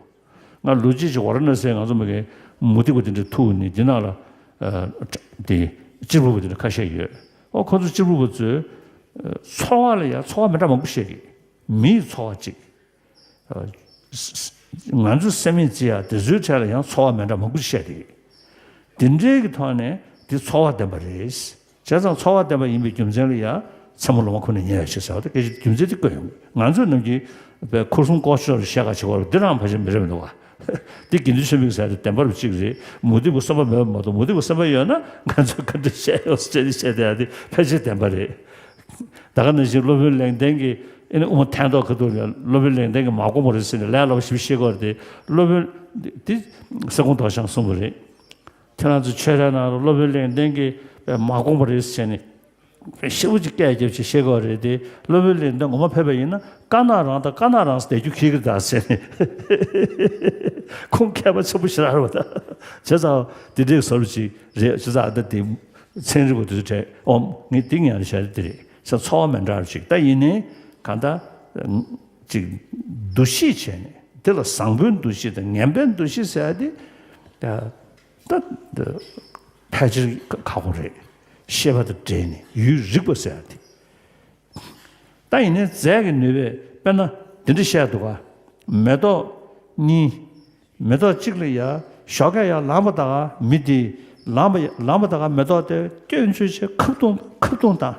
ང་ལོ་གཅིག་ཅིག་ཝཱ་ར་ཎ་སིའི་ང་ཚོ་མི་གི་མུ་སྟེགས་པ་དེ་འདྲ་ཐུག་ནས་དེ་ནང་ལ། ཨ། དེ་གཅེར་བུ་པ་དེ་འདྲ་ཁ་ཤས་ཡོད། ཨོ་ཁོ་ཚོ་གཅེར་བུ་པ་ཚོས། ཨ། ཚོར་བ་ལ་ཡང་ཚོར་བ་མི་འདྲ་མང་པོ་བཤད་གི། མིའི་ཚོར་བ་གཅིག། ཨ། ང་ཚོ་སེམས་མེད་ཅི་ཡ་དེ་ཚོའི་གྲས་ལ་ཡང་ཚོར་བ་མི་འདྲ་མང་པོ་བཤད་དེ། དེ་འདྲའི་གི་ཐོག་ནས་དེ་ཚོར་བ་ལྡན་པ་རེད། བྱས་ཙང་ཚོར་བ་ལྡན་པ་ཡིན་པའི་རྒྱུ་མཚན་ལ་ཡང་མཚན་མོ་ལོ་མ་ཁུག་ནས་ཉལ་ཡ་ཞེས་ཟེར་བ་དེ་སྐད་ཆ་རྒྱུ་མཚན་དེ་བཀོད་ཡོང་གི། ང་ཚོས་ནམ་རྒྱུན་པའི་ཁུར་སྲུང་ལྐོག་ཤོར་བཤད་ཁ་བྱེད་པ་འདི་རང་ཕལ་ཆེར་མི་རེད་མི་འདུག་བ། འདི་དགེ་འདུན་ཆོས་འཕེལ་ཟེར་དེ་བདེན་པ་རུ་གཅིག་རེད། མུ་སྟེགས་པ་བསམ་པ་མེད་པ་མ་གཏོགས་མུ་སྟེགས་པ་བསམ་པ་ཡོད་ན་ང་ཚོས་ག་འདྲ་བཤད་ཡོང་ཟེར་ནས་བཤད་བསྡད་ཡ་དེ་ཕལ་ཆེར་བདེན་པ་རེད། ད་ག་ནང་བཞིན་སློབ་དཔོན་ལེགས་ལྡན་གྱིས་ཨེ་ནི་དབུ་མ་ཐལ་འདོགས་ཁ་ཐུག་ལ་སློབ་དཔོན་ལེགས་ལྡན་གྱིས་མ་དགོངས་པ་རེད་ཟེར་ནས་ལས་སླ་པོ་ཞིག་བཤད་ཀྱི་ཡོད་རེད་དེ། སློབ་དཔོན་དེ་ས་ཁོང་རྡོ་རྗེ་འཆང་གསུངས་པ་རེད། ཁྱེད་རང་ཚོ་ཆོས་རའི་ནང་ལ་སློབ་དཔོན་ལེགས་ལྡན་གྱིས་མ་དགོངས་པ་རེད་ཟེར་ནས་ཞེ་པོ་ཅིག་སྐད་རྒྱབ་ཅིག་བཤད་ཀྱི་ཡོད་རེད་དེ། སློབ་དཔོན་ལེགས་ལྡན་ངོ་མ་ཕེབས་པ་ཡིན་ན་དཀར་ནག་རང་དང་དཀར་ནག་རང་བསྡད་རྒྱུ་ཁྱེད་ཀྱི་རེད་ད་ཟེར་ནས་ཁོང་མཁས་པ་ཆེན་པོ་ཞེ་དྲག་རེད་པ་ད། བྱས་ཙང་དེ་འདྲའི་བཟོ་འདྲ་ཅིག་རེད། བྱས་ཙང་ད་དེ། ཚན་རིག་པ་དེ་ཚོ་གྲས་ཨོམ་ངས་འདི་ཉར་བྱ་རེད་དེ་རེད་ཟེར། ཚོར་བ་མི་འདྲ་བ་ཅིག་ད་ཡིན་ནའི་གང་ལྟར་ཅིག་འདུ་ཤེས་བྱས་ནས་དེ་ལ་བཟང་པོའི་འདུ་ཤེས་དང་ངན་པའི་འདུ་ཤེས་ཟེར་ཡ་དེ་ད་ད་ཕལ་ཆེར་ཁག་པོ་རེད། ཤེས་པ་དང་འབྲེལ་ནས་ཡུལ་རིག་པ་ཟེར་ཡ་དེ། ད་ཡིན་ནའི་རྫས་ཀྱི་ནུས་པས་དཔེར་ན་འདི་འདྲ་བཤད་འདུག་ག། མེ་ཏོག་གཉིས། མེ་ཏོག་གཅིག་ལ་ཡ་ཞོགས་ཀས་ཡར་ལངས་པ་དང་མི་དེ་ལངས་པ་ལངས་པ་དང་མེ་ཏོག་དེ་སྐྱོན་བརྗོད་བྱས་ཁ་བརྡུང་ཁ་བརྡུང་དང་།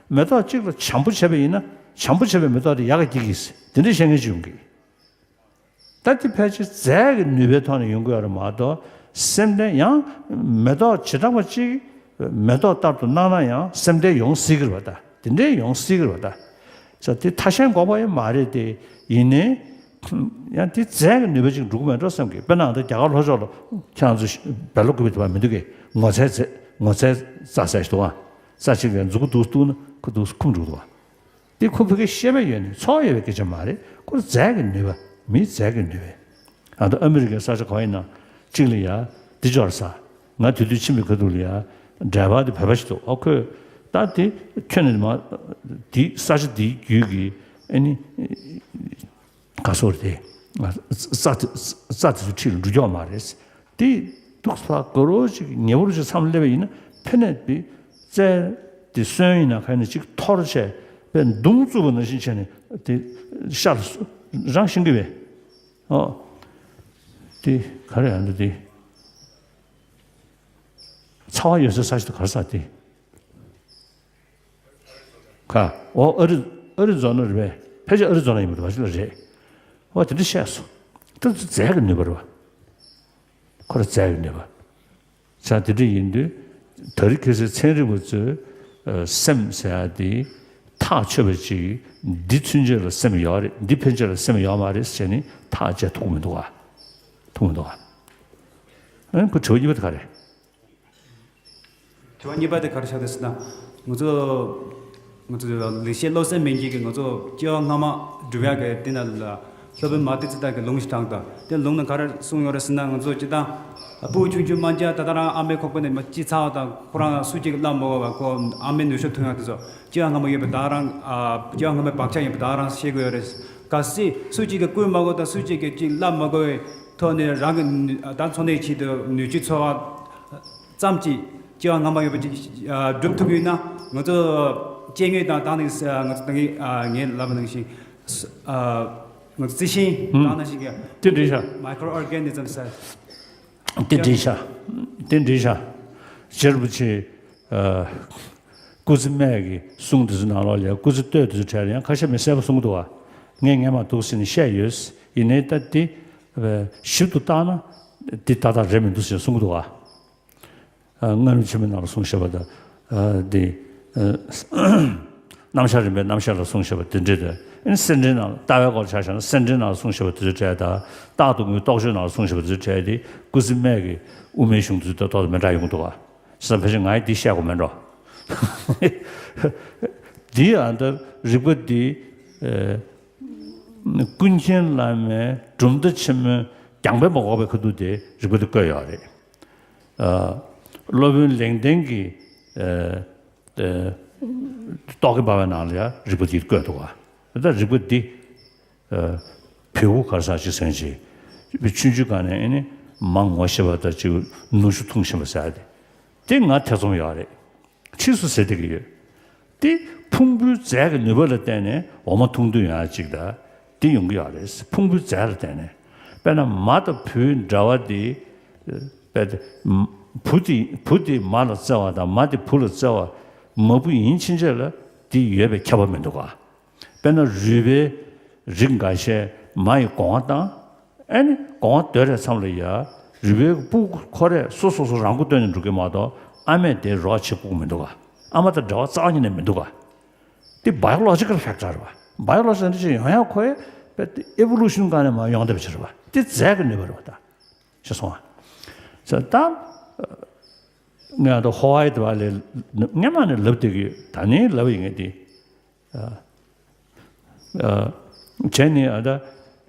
མེ་ཏོག་གཅིག་ལ་བྱམས་པོ་བྱས་པ་ཡིན་ན་བྱམས་པོ་བྱས་པའི་མེ་ཏོག་དེ་ཡག་ག་སྐྱེ་གི་ཟེར་དེ་འདྲ་བཤད་མཁན་ཅིག་ཡོང་གི། ད་དེ་ཕལ་ཆེར་རྫས་ཀྱི་ནུས་པའི་ཐོག་ནས་ཡོང་གི་ཡོད་རེད་མ་གཏོགས་སེམས་ལྡན་ཡང་མེ་ཏོག་བྱེ་བྲག་པ་གཅིག་མེ་ཏོག་ལྟར་དུ་སྣང་ན་ཡང་སེམས་ལྡན་ཡོང་སྲིད་ཀྱི་རེད་པ་ད། དེ་འདྲའི་ཡོང་སྲིད་ཀྱི་རེད་པ་ད། ས་དེ་ཐ་ཞན་འགོག་པ་ཡང་མ་རེད་དེ། ཡིན་ནའི་ཡང་དེ་རྫས་ཀྱི་ནུས་པ་ཅིག་འགྲོ་གི་མེད་འགྲོ་བསམ་གི། དཔེར་ན་ད་རྒྱ་གར་ལྷོ་ཕྱོགས་ལ་ཁྱེད་རང་ཚོ་བལ་ལོ་བཀོད་པའི་དུ་བ་མི་འདུག་གི། ངོ་ཚའི་རྫས་ངོ་ཚའི་རྩྭ་ཟེར་ཞིག་འདུག་ཨ། རྩྭ་གཅིག་ལ་མཛུ་གུ་འདུག་བཏུགས་ན་ཁོ་འདུག་འཁུམ་འགྲོ་གི་འདུག་ཨ། དེ་ཁོ་ཕ་གིའི་ཤེས་པ་ཡོད་ནས་ཚོར་བ་ཡོད་པའི་སྐད་ཆ་མ་རེད། ཁོ་རྫས་ཀྱི་ནུས་པ། མིའི་རྫས་ཀྱི་ནུས་པ། ཨ་ད་ཨ་མི་རི་ཀའི་ས་ཆ་གང་ཡིན་ན་གཅིག་ལ་ཡ་འདི་འབྱོར་ས། ང་དེ་དུས་ཕྱིན་པའི་ཁ་ཐུག་ལ་ཡ་ཌ་རའི་བར་དེ་བོད་པ་ཞིག་འདུག་ཨ་ཁོས་ད་དེ་ཁྱོན་ནས་མ་དེ་ས་ཆ་དེའི་རྒྱུད་ཀྱི་ཨ་ནི་ག་སོ་རེད་དེ། རྩྭ་དེ་རྩྭ་དེ་ཚོ་འཁྲིས་ལ་འགྲོ་རྒྱུ་མ་རེད། དེ་འདུག་ས་དགའ་རོགས་ཅིག་ཉེ་པོ་ཅིག་མཚམས་སླེབས་པ་ཡིན་ན་ཕན་ནས་དེ་རྩྭ་དེ་སོན་ཡིན་ན་ག་ཡིན་ན་ཅིག་འཐོར་བྱས་པས་མདུང་བཙུགས་པ་ནང་བཞིན་བྱས་ནས་དེ་ཤ་ལ་རང་ཤིང་གི་བས། ཨོ། དེ་ག་རེ་ཡང་འདི་དེ། ཚ་བ་ཡོད་སའི་ས་ཞིག་ཏུ་ག་རེ་ཟ་དེ། ག་ཨོ་ཨ་རི་ཨ་རི་ཛོ་ན་རེད་པས། ཕལ་ཆེར་ཨ་རི་ཛོ་ན་ཡིན་པ་རེད་པ་ཞིག་ལ་རེད། ཨོ་དེ་འདྲ་བཤད་སོང་། དེ་ཚོ་རྫས་ཀྱི་ནུས་པ་རེད་པ། ཁོ་ར་རྫས་ཀྱི་ནུས་པ། ས་དེ་འདྲ་ཡིན་དུས་ད་རེས་ཁ་སང་ཚན་རིག་པ་ཚོས་ཨ་སེམས་ཟེར་ཡ་དེ་ཐག་ཆོད་པ་ཅིག་འདི་ཚུན་ཆད་ལ་སེམས་ཡོད་རེད། འདི་ཕན་ཆད་ལ་སེམས་ཡོད་མ་རེད་ཟེར་ནས་ཐག་བཅད་ཐུབ་ཀྱི་མི་འདུག་ག་ཐུབ་མི་འདུག་ག་ཨ་ཁོ་དྲི་བ་གཉིས་པ་དེ་ག་རེད། དྲི་བ་གཉིས་པ་དེ་ག་རེ་ཆགས་འདུག་ཟེར་ན། ང་ཚོ་ང་ཚོ་ལེགས་བཤད་བློ་གསལ་མན་ཇུ་གིས་ང་ཚོ་སྐྱེ་བ་སྔ་མ་སྒྲུབ་ཡག་གི་དེ་ན་ལ་སློབ་དཔོན་མ་ཏི་ཙི་ཏ་གི་ལུང་ཞིག་དྲངས་དང་། དེ་ལུང་ན་ག་རེ་གསུངས་ཡོད་རེད་ཟེར་ན། ང་ཚོ་སྤྱིར་བཏང་ཕྲུ་གུ་ཆུང་ཆུང་དམར་འབྱར་ད་ལྟ་རང་ཨ་མའི་ཁོག་པ་ནས་མ་སྐྱེས་ཚར་བ་དང་ཁོ་རང་སུ་གཅིག་གིས་བསླབ་མ་དགོས་པ། ཁོ་ཨ་མའི་ནུ་ཞོ་འཐུང་ཡག་དེ་ཚོ་སྐྱེ་བ་སྔ་མ་ཡོད་པའི་བདག་རང་ཨ་སྐྱེ་བ་སྔ་མའི་བག་ཆགས་ཡོད་པའི་བདག་རང་ཤེས་དགོས་ཡོད་རེད། གལ་སྲིད་སུ་གཅིག་གིས་བསྐུལ་མ་དགོས་དང་སུ་གཅིག་གིས་གཅིག་བསླབ་མ་དགོས་པའི་ཐོག་ནས་རང་གི་ནུ་ད་འཚོ་གནས་ཆེད་དུ་ནུས་ཀྱི་འཚོ་བ་ཙམ་གྱིས་སྐྱེ་བ་སྔ་མ་ཡོད་པ་ཅིག་ཨ་སྒྲུབ་ཐུབ་ཡོད་ན། ང་ཚོ་སྐྱེ་དངོས་དང་ད་ནི་ང་ཚོ་ད་ངས་ཨ་ངས་ལབ་པ་ནང་བཞིན་ཨ་ང་ཚོ་རྩི་ཤིང་ཨུམ། དང་ནང་བཞིན་གྱི་དེ་འདྲ་ཤག་མའི་ཀྲོ་ཨོར་གེ་ནི་ཛམ་ཟེར། དེ་འདྲ་ཤག་དེ་འདྲ་ཤག་རྗེ་རིན་པོ་ཆེ་ཨ་སྐུ་ཚེ་སྨད་ཀྱི་གསུང་དེ་ཚོ་ནང་ལོགས་ལ་ཡང་སྐུ་ཚེ་སྟོད་དེ་ཚོ་གྲས་ལ་ཡང་ཁ་ཤས་མི་གསལ་པོ་གསུང་གི་འདུག་བ། ངས་ངས་མ་འདུག་ཟེར་ནས་བཤད་ཡོད། ཡིན་ནའི་ད་དེ་ཞིབ་ཏུ་བརྟག་ན་དེ་ཏག་ཏག་རེད་མི་འདུག་ཟེར་གསུང་གི་འདུག་བ། ཨ་སྔ་རིམ་ཆེན་མོའི་ནང་ལ་གསུངས་བཞག་པ་དང་། ཨ་འདི་ཨ་སློབ་ རྣམ་གཞག་རིམ་པའི་རྣམ་གཞག་ལ་གསུངས་བཞག་པ་དེ་འདྲ་དང་། ཨ་ནི་སེར་འབྲིང་ནང་ལ་ལྟ་བའི་སྐོར་ཆ་བཞག་ན་སེར་འབྲིང་ནང་ལ་གསུངས་བཞག་པ་དེ་ཚོའི་གྲས་དང་། རྟག་ཏུ་ངུའི་རྟོག་དཔྱོད་ནང་ལ་གསུངས་བཞག་པ་དེ་ཚོའི་གྲས་དེ་སྐུ་ཚེ་སྨད་ཀྱི་དབུ་མའི་གཞུང་དེ་ཚོ་ཏོག་ཏོག་མི་འདྲ་ཡོང་གི་འདུག་ག། བྱས་ཙང་ཕལ་ཆེར་ང་ཡི་འདི་བཤད་དགོས་མེད་འགྲོ། འདི་ཨ་ད་རིག་པ་འདི། ཨེ། ཀུན་མཁྱེན་བླ་མའི་གྲུབ་མཐའ་ཆེན་མོའི་རྒྱང་འཕེན་མ་འགོག་པའི་ཁ་ཐུག་དེ་རིག་པ་འདི་བཀོད་ཡོད་རེད། ཨ། སློབ་དཔོན་ལེགས་ལྡན་གྱི། ཨ། ཨ། རྟོག་གེ་འབར་བའི་ནང་ལ་ཡང་རིག་པ་འདི་བཀོད་འདུག་ག། ད་རིག་པ་འདི། ཨ། བེའུ་གར་ས་ཅིག་ཟེར་ཅིག་ཆུང་ཆུང་སྒང་ནས་ཨ་ནི་མ་ངོ་ཤེས་པ་དང་ཅིག་ནུ་ཞོ་འཐུང་བཞིན་པ་ཟེར་ཡ་དེ། དེ་ང་ཐེ་ཚོམ་ཡོད་རེད། ཕྱིས་སུ་ཟེར་བསྡད་ཀྱི་ཡོད། དེ་ཕུང་པོའི་རྫས་ཀྱི་ནུས་པ་ལ་བརྟེན་ནས་འོ་མ་འཐུང་འདོད་ཡོང་ཡ་ཅིག་དང་དེ་ཡོང་གི་ཡོད་རེད། ཕུང་པོའི་རྫས་ལ་བརྟེན་ནས། དཔེར་ན་མ་དང་བུའི་འབྲེལ་བ་དེ། དཔེ་དེ། བུ་དེ་བུ་དེ་མ་ལ་བརྩེ་བ་དང་མ་དེ་བུ་ལ་བརྩེ་བ། མ་བུ་ཡིན་ཕྱིན་ཆད་ལ་དེ་ཡོད་པའི་ཁྱབ་པ་མི་འདུག་ག། དཔེར་ན་རུས་པའི་རིགས་འགའ་ཤས་མ་ཡི་སྒོ་ང་བཏང་། ཨ་ནི་སྒོ་ང་བརྡོལ་བའི་མཚམས་ལ་ཡ། རུས་པའི་སྤུ་གུ་ཁོ་རས་སོ་སོ་སོ་རང་མགོ་བཏོན་ནས་འགྲོ་གི་མ་གཏོགས་ཨ་མས་དེ་རོགས་བྱེད་དགོས་ཀྱི་མི་འདུག་ག། ཨ་མ་དང་འབྲེལ་བ་རྩ་བ་ཉིད་ནས་མི་འདུག་ག། དེ་biological factor་རེད་པ། biological་འདི་ཅིག་ཡོང་ཡ་ཁོ་ཡ་དཔེ་དེ་evolution་སྒང་ནས་མར་ཡོང་བསྡད་པ་ཅིག་རེད་པ། དེ་རྫས་ཀྱི་ནུས་པ་རེད་པ་ད། ཤེས་སོང་ང་། ད་ངས་ད་ཧོ་ཝའི་དེ་བ་ལས་སྔན་མ་ནས་ལབ་བསྡད་ཀྱི་ཡོད། ད་ནི་ལབ་ཡིན་ངས་དེ། ཨ། ཨ། བྱས་ནས་ཨ་ད།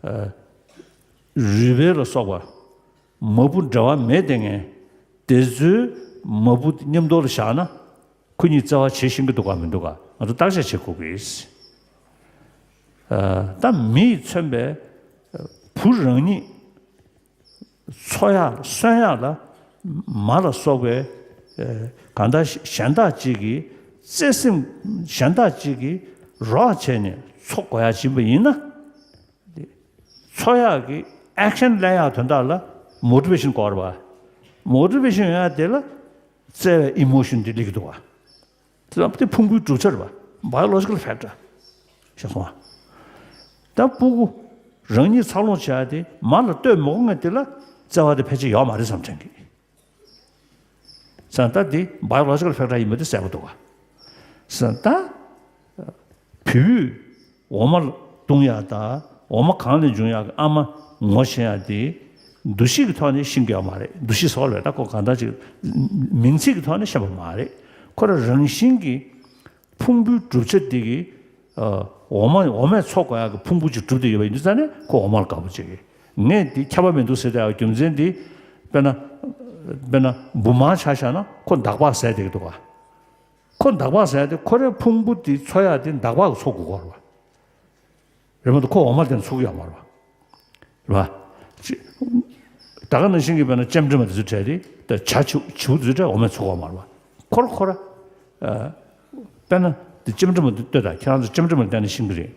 ཨ། རུས་སྦལ་ལ་སོགས་པ། མ་བུ་འབྲེལ་བ་མེད་དེ་ངས་དེ་ཚོའི་མ་བུ་མཉམ་དུ་ལ་བཞག་ན། ཁོ་གཉིས་བརྩེ་བ་བྱེད་ཤེས་ཀྱི་འདུག་ག་མི་འདུག་ག། ང་ཚོ་བརྟག་དཔྱད་བྱེད་དགོས་ཀྱི། ཨ། ད་མི་ཡིས་མཚོན་པའི་བུ་རང་ཉིད་འཚོ་ཡག་གསོན་ཡག་ལ་མ་ལ་སོགས་པའི། ཨ། གང་ལྟར་གཞན་དག་ཅིག་གིས་བརྩེ་སེམས་གཞན་དག་ཅིག་གིས་རོགས་བྱས་ནས་འཚོ་དགོས་ཡག་ཡིན་པ་ཡིན་ན། འཚོ་ཡག་གི་action་ལེན་ཡག་དོན་དག་ལ་motivation་དགོས་རེད་པ། motivation་ཡོང་ཡག་དེ་ལ་བརྩེ་བའི་emotion་དེ་སླེབས་ཀྱི་འདུག་པ། དེ་ལ་དེ་ཕུང་པོའི་གྲུབ་ཆ་རེད་པ། biological factor་ཤེས་སོང་ང་། ད་སྤུ་གུ་རང་ཉིད་འཚར་ལོངས་བྱེད་ཡག་དེ་མ་ལ་ལྟོས་མི་དགོས་མཁན་དེ་ལ་བརྩེ་བ་དེ་ཕལ་ཆེར་ཡོད་མ་རེད་བསམ་དྲན་གི། ས་ད་དེ་biological factor་ཡིན་པ་དེ་གསལ་པོ་འདུག་ག། ས་ད་བུ་འོ་མ་བཏུང་ཡག་དང་འོ་མ་གང་ལས་འབྱུང་ཡག་གི་ཨ་མ་ངོ་ཤེས་ཡག་དེ་འདུ་ཤེས་ཀྱི་ཐོག་ནས་ཤེས་ཀྱི་ཡོད་མ་རེད། འདུ་ཤེས་ཟེར་བ་ལས་ད་ཁོ་གང་འདྲ་ཅིག་མིང་ཚིག་གི་ཐོག་ནས་ཤེས་པ་མ་རེད། ཁོ་རང་རང་བཞིན་གྱིས་ཕུང་པོའི་གྲུབ་ཆ་དེ་གི། ཨ། འོ་མ་འོ་མས་འཚོ་དགོས་ཡག་གི་ཕུང་པོ་ཅིག་གྲུབ་བསྡད་ཡོད་པ་ཡིན་དུས་ཙང་ནས་ཁོ་འོ་མ་ལ་དགའ་པོ་བྱེད་ཀྱི། ངས་འདི་ཁྱབ་པ་མི་འདུག་ཟེར་བསྡད་ཡག་རྒྱུ་མཚན་འདི། དཔེར་ན། དཔེར་ན་འབུ་མར་ཆ་བཞག་ན་ཁོ་འདག་པ་ཟས་བསྡད་ཀྱི་འདུག་ག། ཁོ་འདག་པ་ཟས་དེ་ཁོ་རའི་ཕུང་པོ་དེ་འཚོ་ཡག་དེ་འདག་པ་གིས་འཚོ་དགོས་ཀྱི་རེད་པ། རེད་མ་གཏོགས་ཁོ་འོ་མ་དེ་ཚོ་གི་ཡོད་མ་རེད་པ། རེད་པ། ཅི། ད་ག་ནང་བཞིན་གྱི་དཔེར་ན་ལྕེམ་དྲི་མ་དེ་ཚོའི་གྲས་དེ་ད་བྱ་བྱིའུ་བྱིའུ་དེ་ཚོའི་གྲས་འོ་མས་འཚོ་གི་ཡོད་མ་རེད་པ། ཁོ་ར་ཁོ་ར། ཨ། དཔེར་ན་དེ་ལྕེམ་དྲི་མ་དེ་ལྟོས་དང་། ཁྱེད་རང་ཚོ་ལྕེམ་དྲི་མ་ལ་བལྟས་ན་ཤེས་ཀྱི་རེད།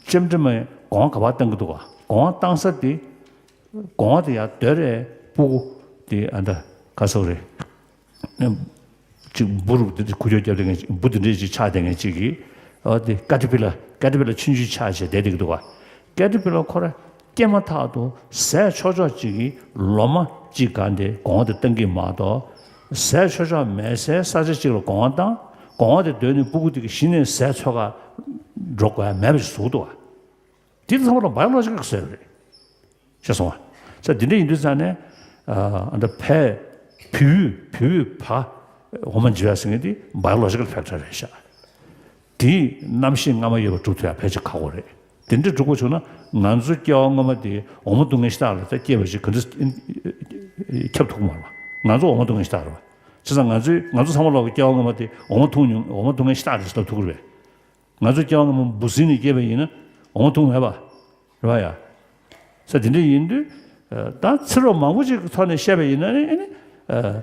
ལྕེམ་དྲི་མས་སྒོ་ང་ག་པར་བཏང་གི་འདུག་ག། སྒོ་ང་བཏང་ས་དེ། སྒོ་ང་དེ་ཡར་བརྡོལ་རེད། སྤུ་གུ་དེ་ཨ་ད་ག་ཟེར་དགོས་རེད། ཅིག་འབུ་རུ་དེ་འདྲ་ཁུ་ཡོ་རྒྱབ་དེ་ངས་འབུ་དེ་འདྲས་ཅིག་ཆགས་དེ་ངས་ཅིག་གིས། ཨོ་དེ་ཀ་ཏི་པི་ལ་ཀ་ཏི་པི་ལ་ཆུང་ཆུང་ཆགས་བྱས་བསྡད་བསྡད་ཀྱི་འདུག་ག། ཀ་ཏི་པི་ལ་ཁོ་ར་སྐྱེས་མ་ཐག་ཏུ་ཟས་ཆོག་ཆོག་ཅིག་གིས་ལོ་མ་གཅིག་སྒང་དེ་སྒོ་ང་དེ་བཏང་གི་མ་གཏོགས། ཟས་ཆོག་ཆོག་མེད་སའི་ས་ཆ་གཅིག་ལ་སྒོ་ང་བཏང་། སྒོ་ང་དེ་བརྡོལ་ནས་སྤུ་གུ་དེ་གི་གཞི་ནས་ཟས་འཚོལ་ག་འགྲོ་དགོས་ཡ་མེད་པ་ཞིག་བཟོ་གི་འདུག་ག། དེ་ཚང་མ་ལ་biological་ཟེར་བ་རེད། ཤེས་སོང་ང་། ས་དེ་འདྲ་ཡིན་དུས་ཙང་ནས། ཨ། ད་བལ་བལ་པོའི་བལ་པོའི་བ་འོ་མ་འཇིབ་ཡག་ཟེར་མཁན་དེ་biological factor་རེད་ཤག། དེས་རྣམ་ཤེས་སྔ་མ་ཡོད་པ་སྒྲུབ་ཐུབ་ཡག་ཕལ་ཆེར་ཁག་པོ་རེད། དེ་འདྲ་སྒྲུབ་དགོས་བྱུང་ན་ང་ཚོ་སྐྱེ་བ་སྔ་མ་དེ་འོ་མ་བཏུང་མཁན་ཤ་སྟག་ལ་ད་སྐྱེས་པ་ཞིག་ག་འདྲ་ཁྱབ་ཐུབ་ཀྱི་མ་རེད་པ། ང་ཚོ་འོ་མ་བཏུང་མཁན་ཤ་སྟག་རེད་པ། བྱས་ཙང་ང་ཚོའི་ང་ཚོ་ཚང་མ་ལོག་གི་སྐྱེ་བ་སྔ་མ་དེ་འོ་མ་འཐུང་མྱོང་འོ་མ་འཐུང་མཁན་ཤ་སྟག་རེད་ཟེར་ལབ་ཐུབ་ཀྱི་རེད་པས། ང་ཚོ་སྐྱེ་བ་སྔ་མ་འབུ་སྲིན་ནས་སྐྱེས་པ་ཡིན་ན་འོ་མ་འཐུང་མེད་པ། རེད་པ་ཡ། ས་དེ་འདྲ་ཡིན་དུས། ཨ། ད་ཚིག་རོ་མང་པོ་ཅིག་གི་ཐོག་ནས་བཤད་པ་ཡིན་ན་ནི་ཨ་ནི། ཨ།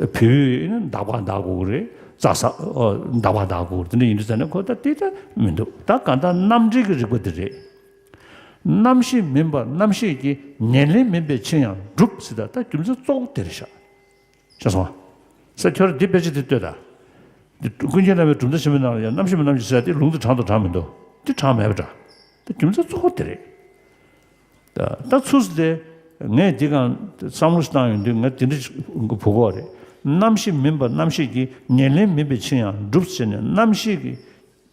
བལ་པོའི་ཨ་ནི་འདག་པ་འདག་དགོས་ཀྱི་རེད། རྩྭ་ས། ཨ། འདག་པ་འདག་དགོས་ཀྱི་རེད། དེ་འདྲ་ཡིན་དུས་ཙང་ནས་ཁོ་ད་དེ་ད་མི་འདུག། ད་གང་ལྟར་རྣམ་འགྲེལ་གྱི་རིགས་པ་འདི་རེད། རྣམ་ཤེས་མིན་པ་རྣམ་ཤེས་ཀྱིས་ཉེར་ལེན་མིན་པའི་ཕྱིར་ཡང་འགྲུབ་ཟེར། ད་ད་རྒྱུ་མཚན་གཙོ་བོ་དེ་རེད་ཤག། ཤེས་སོང་ང་། ས་ཁྱོད་རང་འདི་དཔེ་ཆ་འདི་ལྟོས་དང་། འདི་ཀུན་མཁྱེན་རྣམ་པའི་གྲུབ་མཐའ་ཆེན་མོའི་ནང་ལ་ཡང་རྣམ་ཤེས་མིན་རྣམ་ཤེས་ཟེར་ཡ་དེ་ལུང་དེ་དྲང་དང་དྲང་མི་འདུག། འདི་དྲང་མེད་པ་འདྲ། འདི་རྒྱུ་མཚན་གཙོ་བོ་དེ་རེད། ད་ད་ཚུགས་སུ་དེ་ངས་འདི་གང་བསམ་བློ་ཞིག་བཏང་ཡོང་དུས་ངས་འདི་འདྲ་ཞིག་གོ་གི་རེད། རྣམ་ཤེས་མིན་པ་རྣམ་ཤེས་ཀྱིས་ཉེར་ལེན་མིན་པའི་ཕྱིར་ཡང་འགྲུབ་ཟེར་ནས་རྣམ་ཤེས་ཀྱི་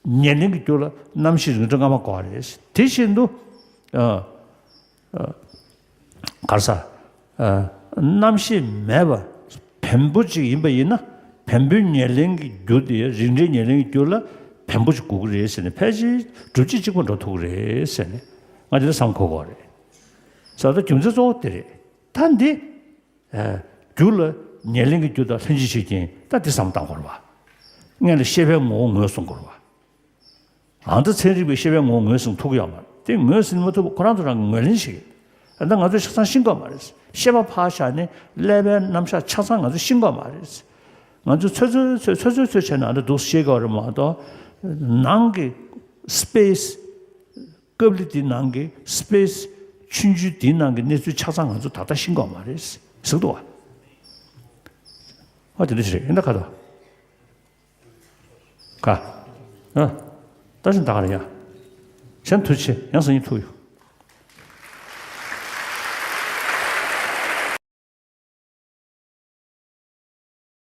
ཉེར་ལེན་གྱི་རྒྱུ་ལ་རྣམ་ཤེས་རིགས་འགྲེ་སྔ་མ་དགོས་པ་རེད། དེ་བཞིན་དུ། ཨ། ཨ། ག་རེ་ཟ། ཨ། རྣམ་ཤེས་མེད་པ་བེམ་པོ་ཅིག་ཡིན་པ་ཡིན་ན། བེམ་པོའི་ཉེར་ལེན་གྱི་རྒྱུ་དེ། རིགས་འགྲེ་ཉེར་ལེན་གྱི་རྒྱུ་ལ་བེམ་པོ་ཅིག་དགོས་ཀྱི་རེད་ཟེར་ནས། ཕལ་ཆེར་སྒྲུབ་བྱེད་གཅིག་པ་འགྲོ་ཐུབ་ཀྱི་རེད་ཟེར་ནས། ང་དེ་འདྲ་བསམ་གྱི་ཡོད་རེད། ས་ད་རྒྱུ་མཚན་གཙོ་བོ་དེ་རེད། ད་འདི། ཨ། རྒྱུ་ལ་ཉེར་ལེན་གྱི་རྒྱུ་དང་ལྷན་ཅིག་བྱེད་ཀྱིན། ད་འདི་བསམ་བློ་བཏང་དགོས་རེད་པ། སྔོན་ལ་ཤེས་པའི་ངོ་བོ་ངོས་བཟུང་དགོས་རེད་པ། ཨ། ད་ཚན་རིག་པས་ཤེས་པའི་ངོ་བོ་ངོས་ཟིན་ཐུབ་ཀྱི་ཡོད་མ་རེད། དེ་ངོས་ཟིན་མ་ཐུབ་པ་ཁོ་རང་ཚོ་རང་གིས་ངོས་ལེན་བྱེད་ཀྱི་རེད། ད་ང་ཚོས་ཆ་ཚང་ཤེས་ཀྱི་ཡོད་མ་རེད། ཤེས་པ་ཕར་བཞག་ནས་ཀླད་པའི་རྣམ་གཞག་ཆ་ཚང་ང་ཚོས་ཤེས་ཀྱི་ཡོད་མ་རེད། ང་ཚོས་ཚོད་ཚོད་ཚོད་ཚོད་ཚོད་ཚོད་བྱས་ན་ཨ་འདྲ་འདུག་ཤེས་ཀྱི་ཡོད་རེད་མ་གཏོགས། ནང་གི་སི་པེ་སི། ཀབ་ལི་འདིའི་ནང་གི་སི་པེ་སི། ཆུང་ཆུང་འདིའི་ནང་གི་གནས་ཚུལ་ཆ་ཚང་ང་ཚོ་ད་ལྟ་ཤེས་ཀྱི་ཡོད་མ་རེད་ཟེར་གྱི་འདུག་པ། ཨ། དེ་འདྲ་ཞིག་རེད། ཡིན་ན་ཁ་དོག་ག་ཨ། ད་ཕྱིན་ད་ག་རེད་ཡ། གཞན་དུ་ཆེ་ཡང་སང་ཉིན་ཐུག་ཡོད།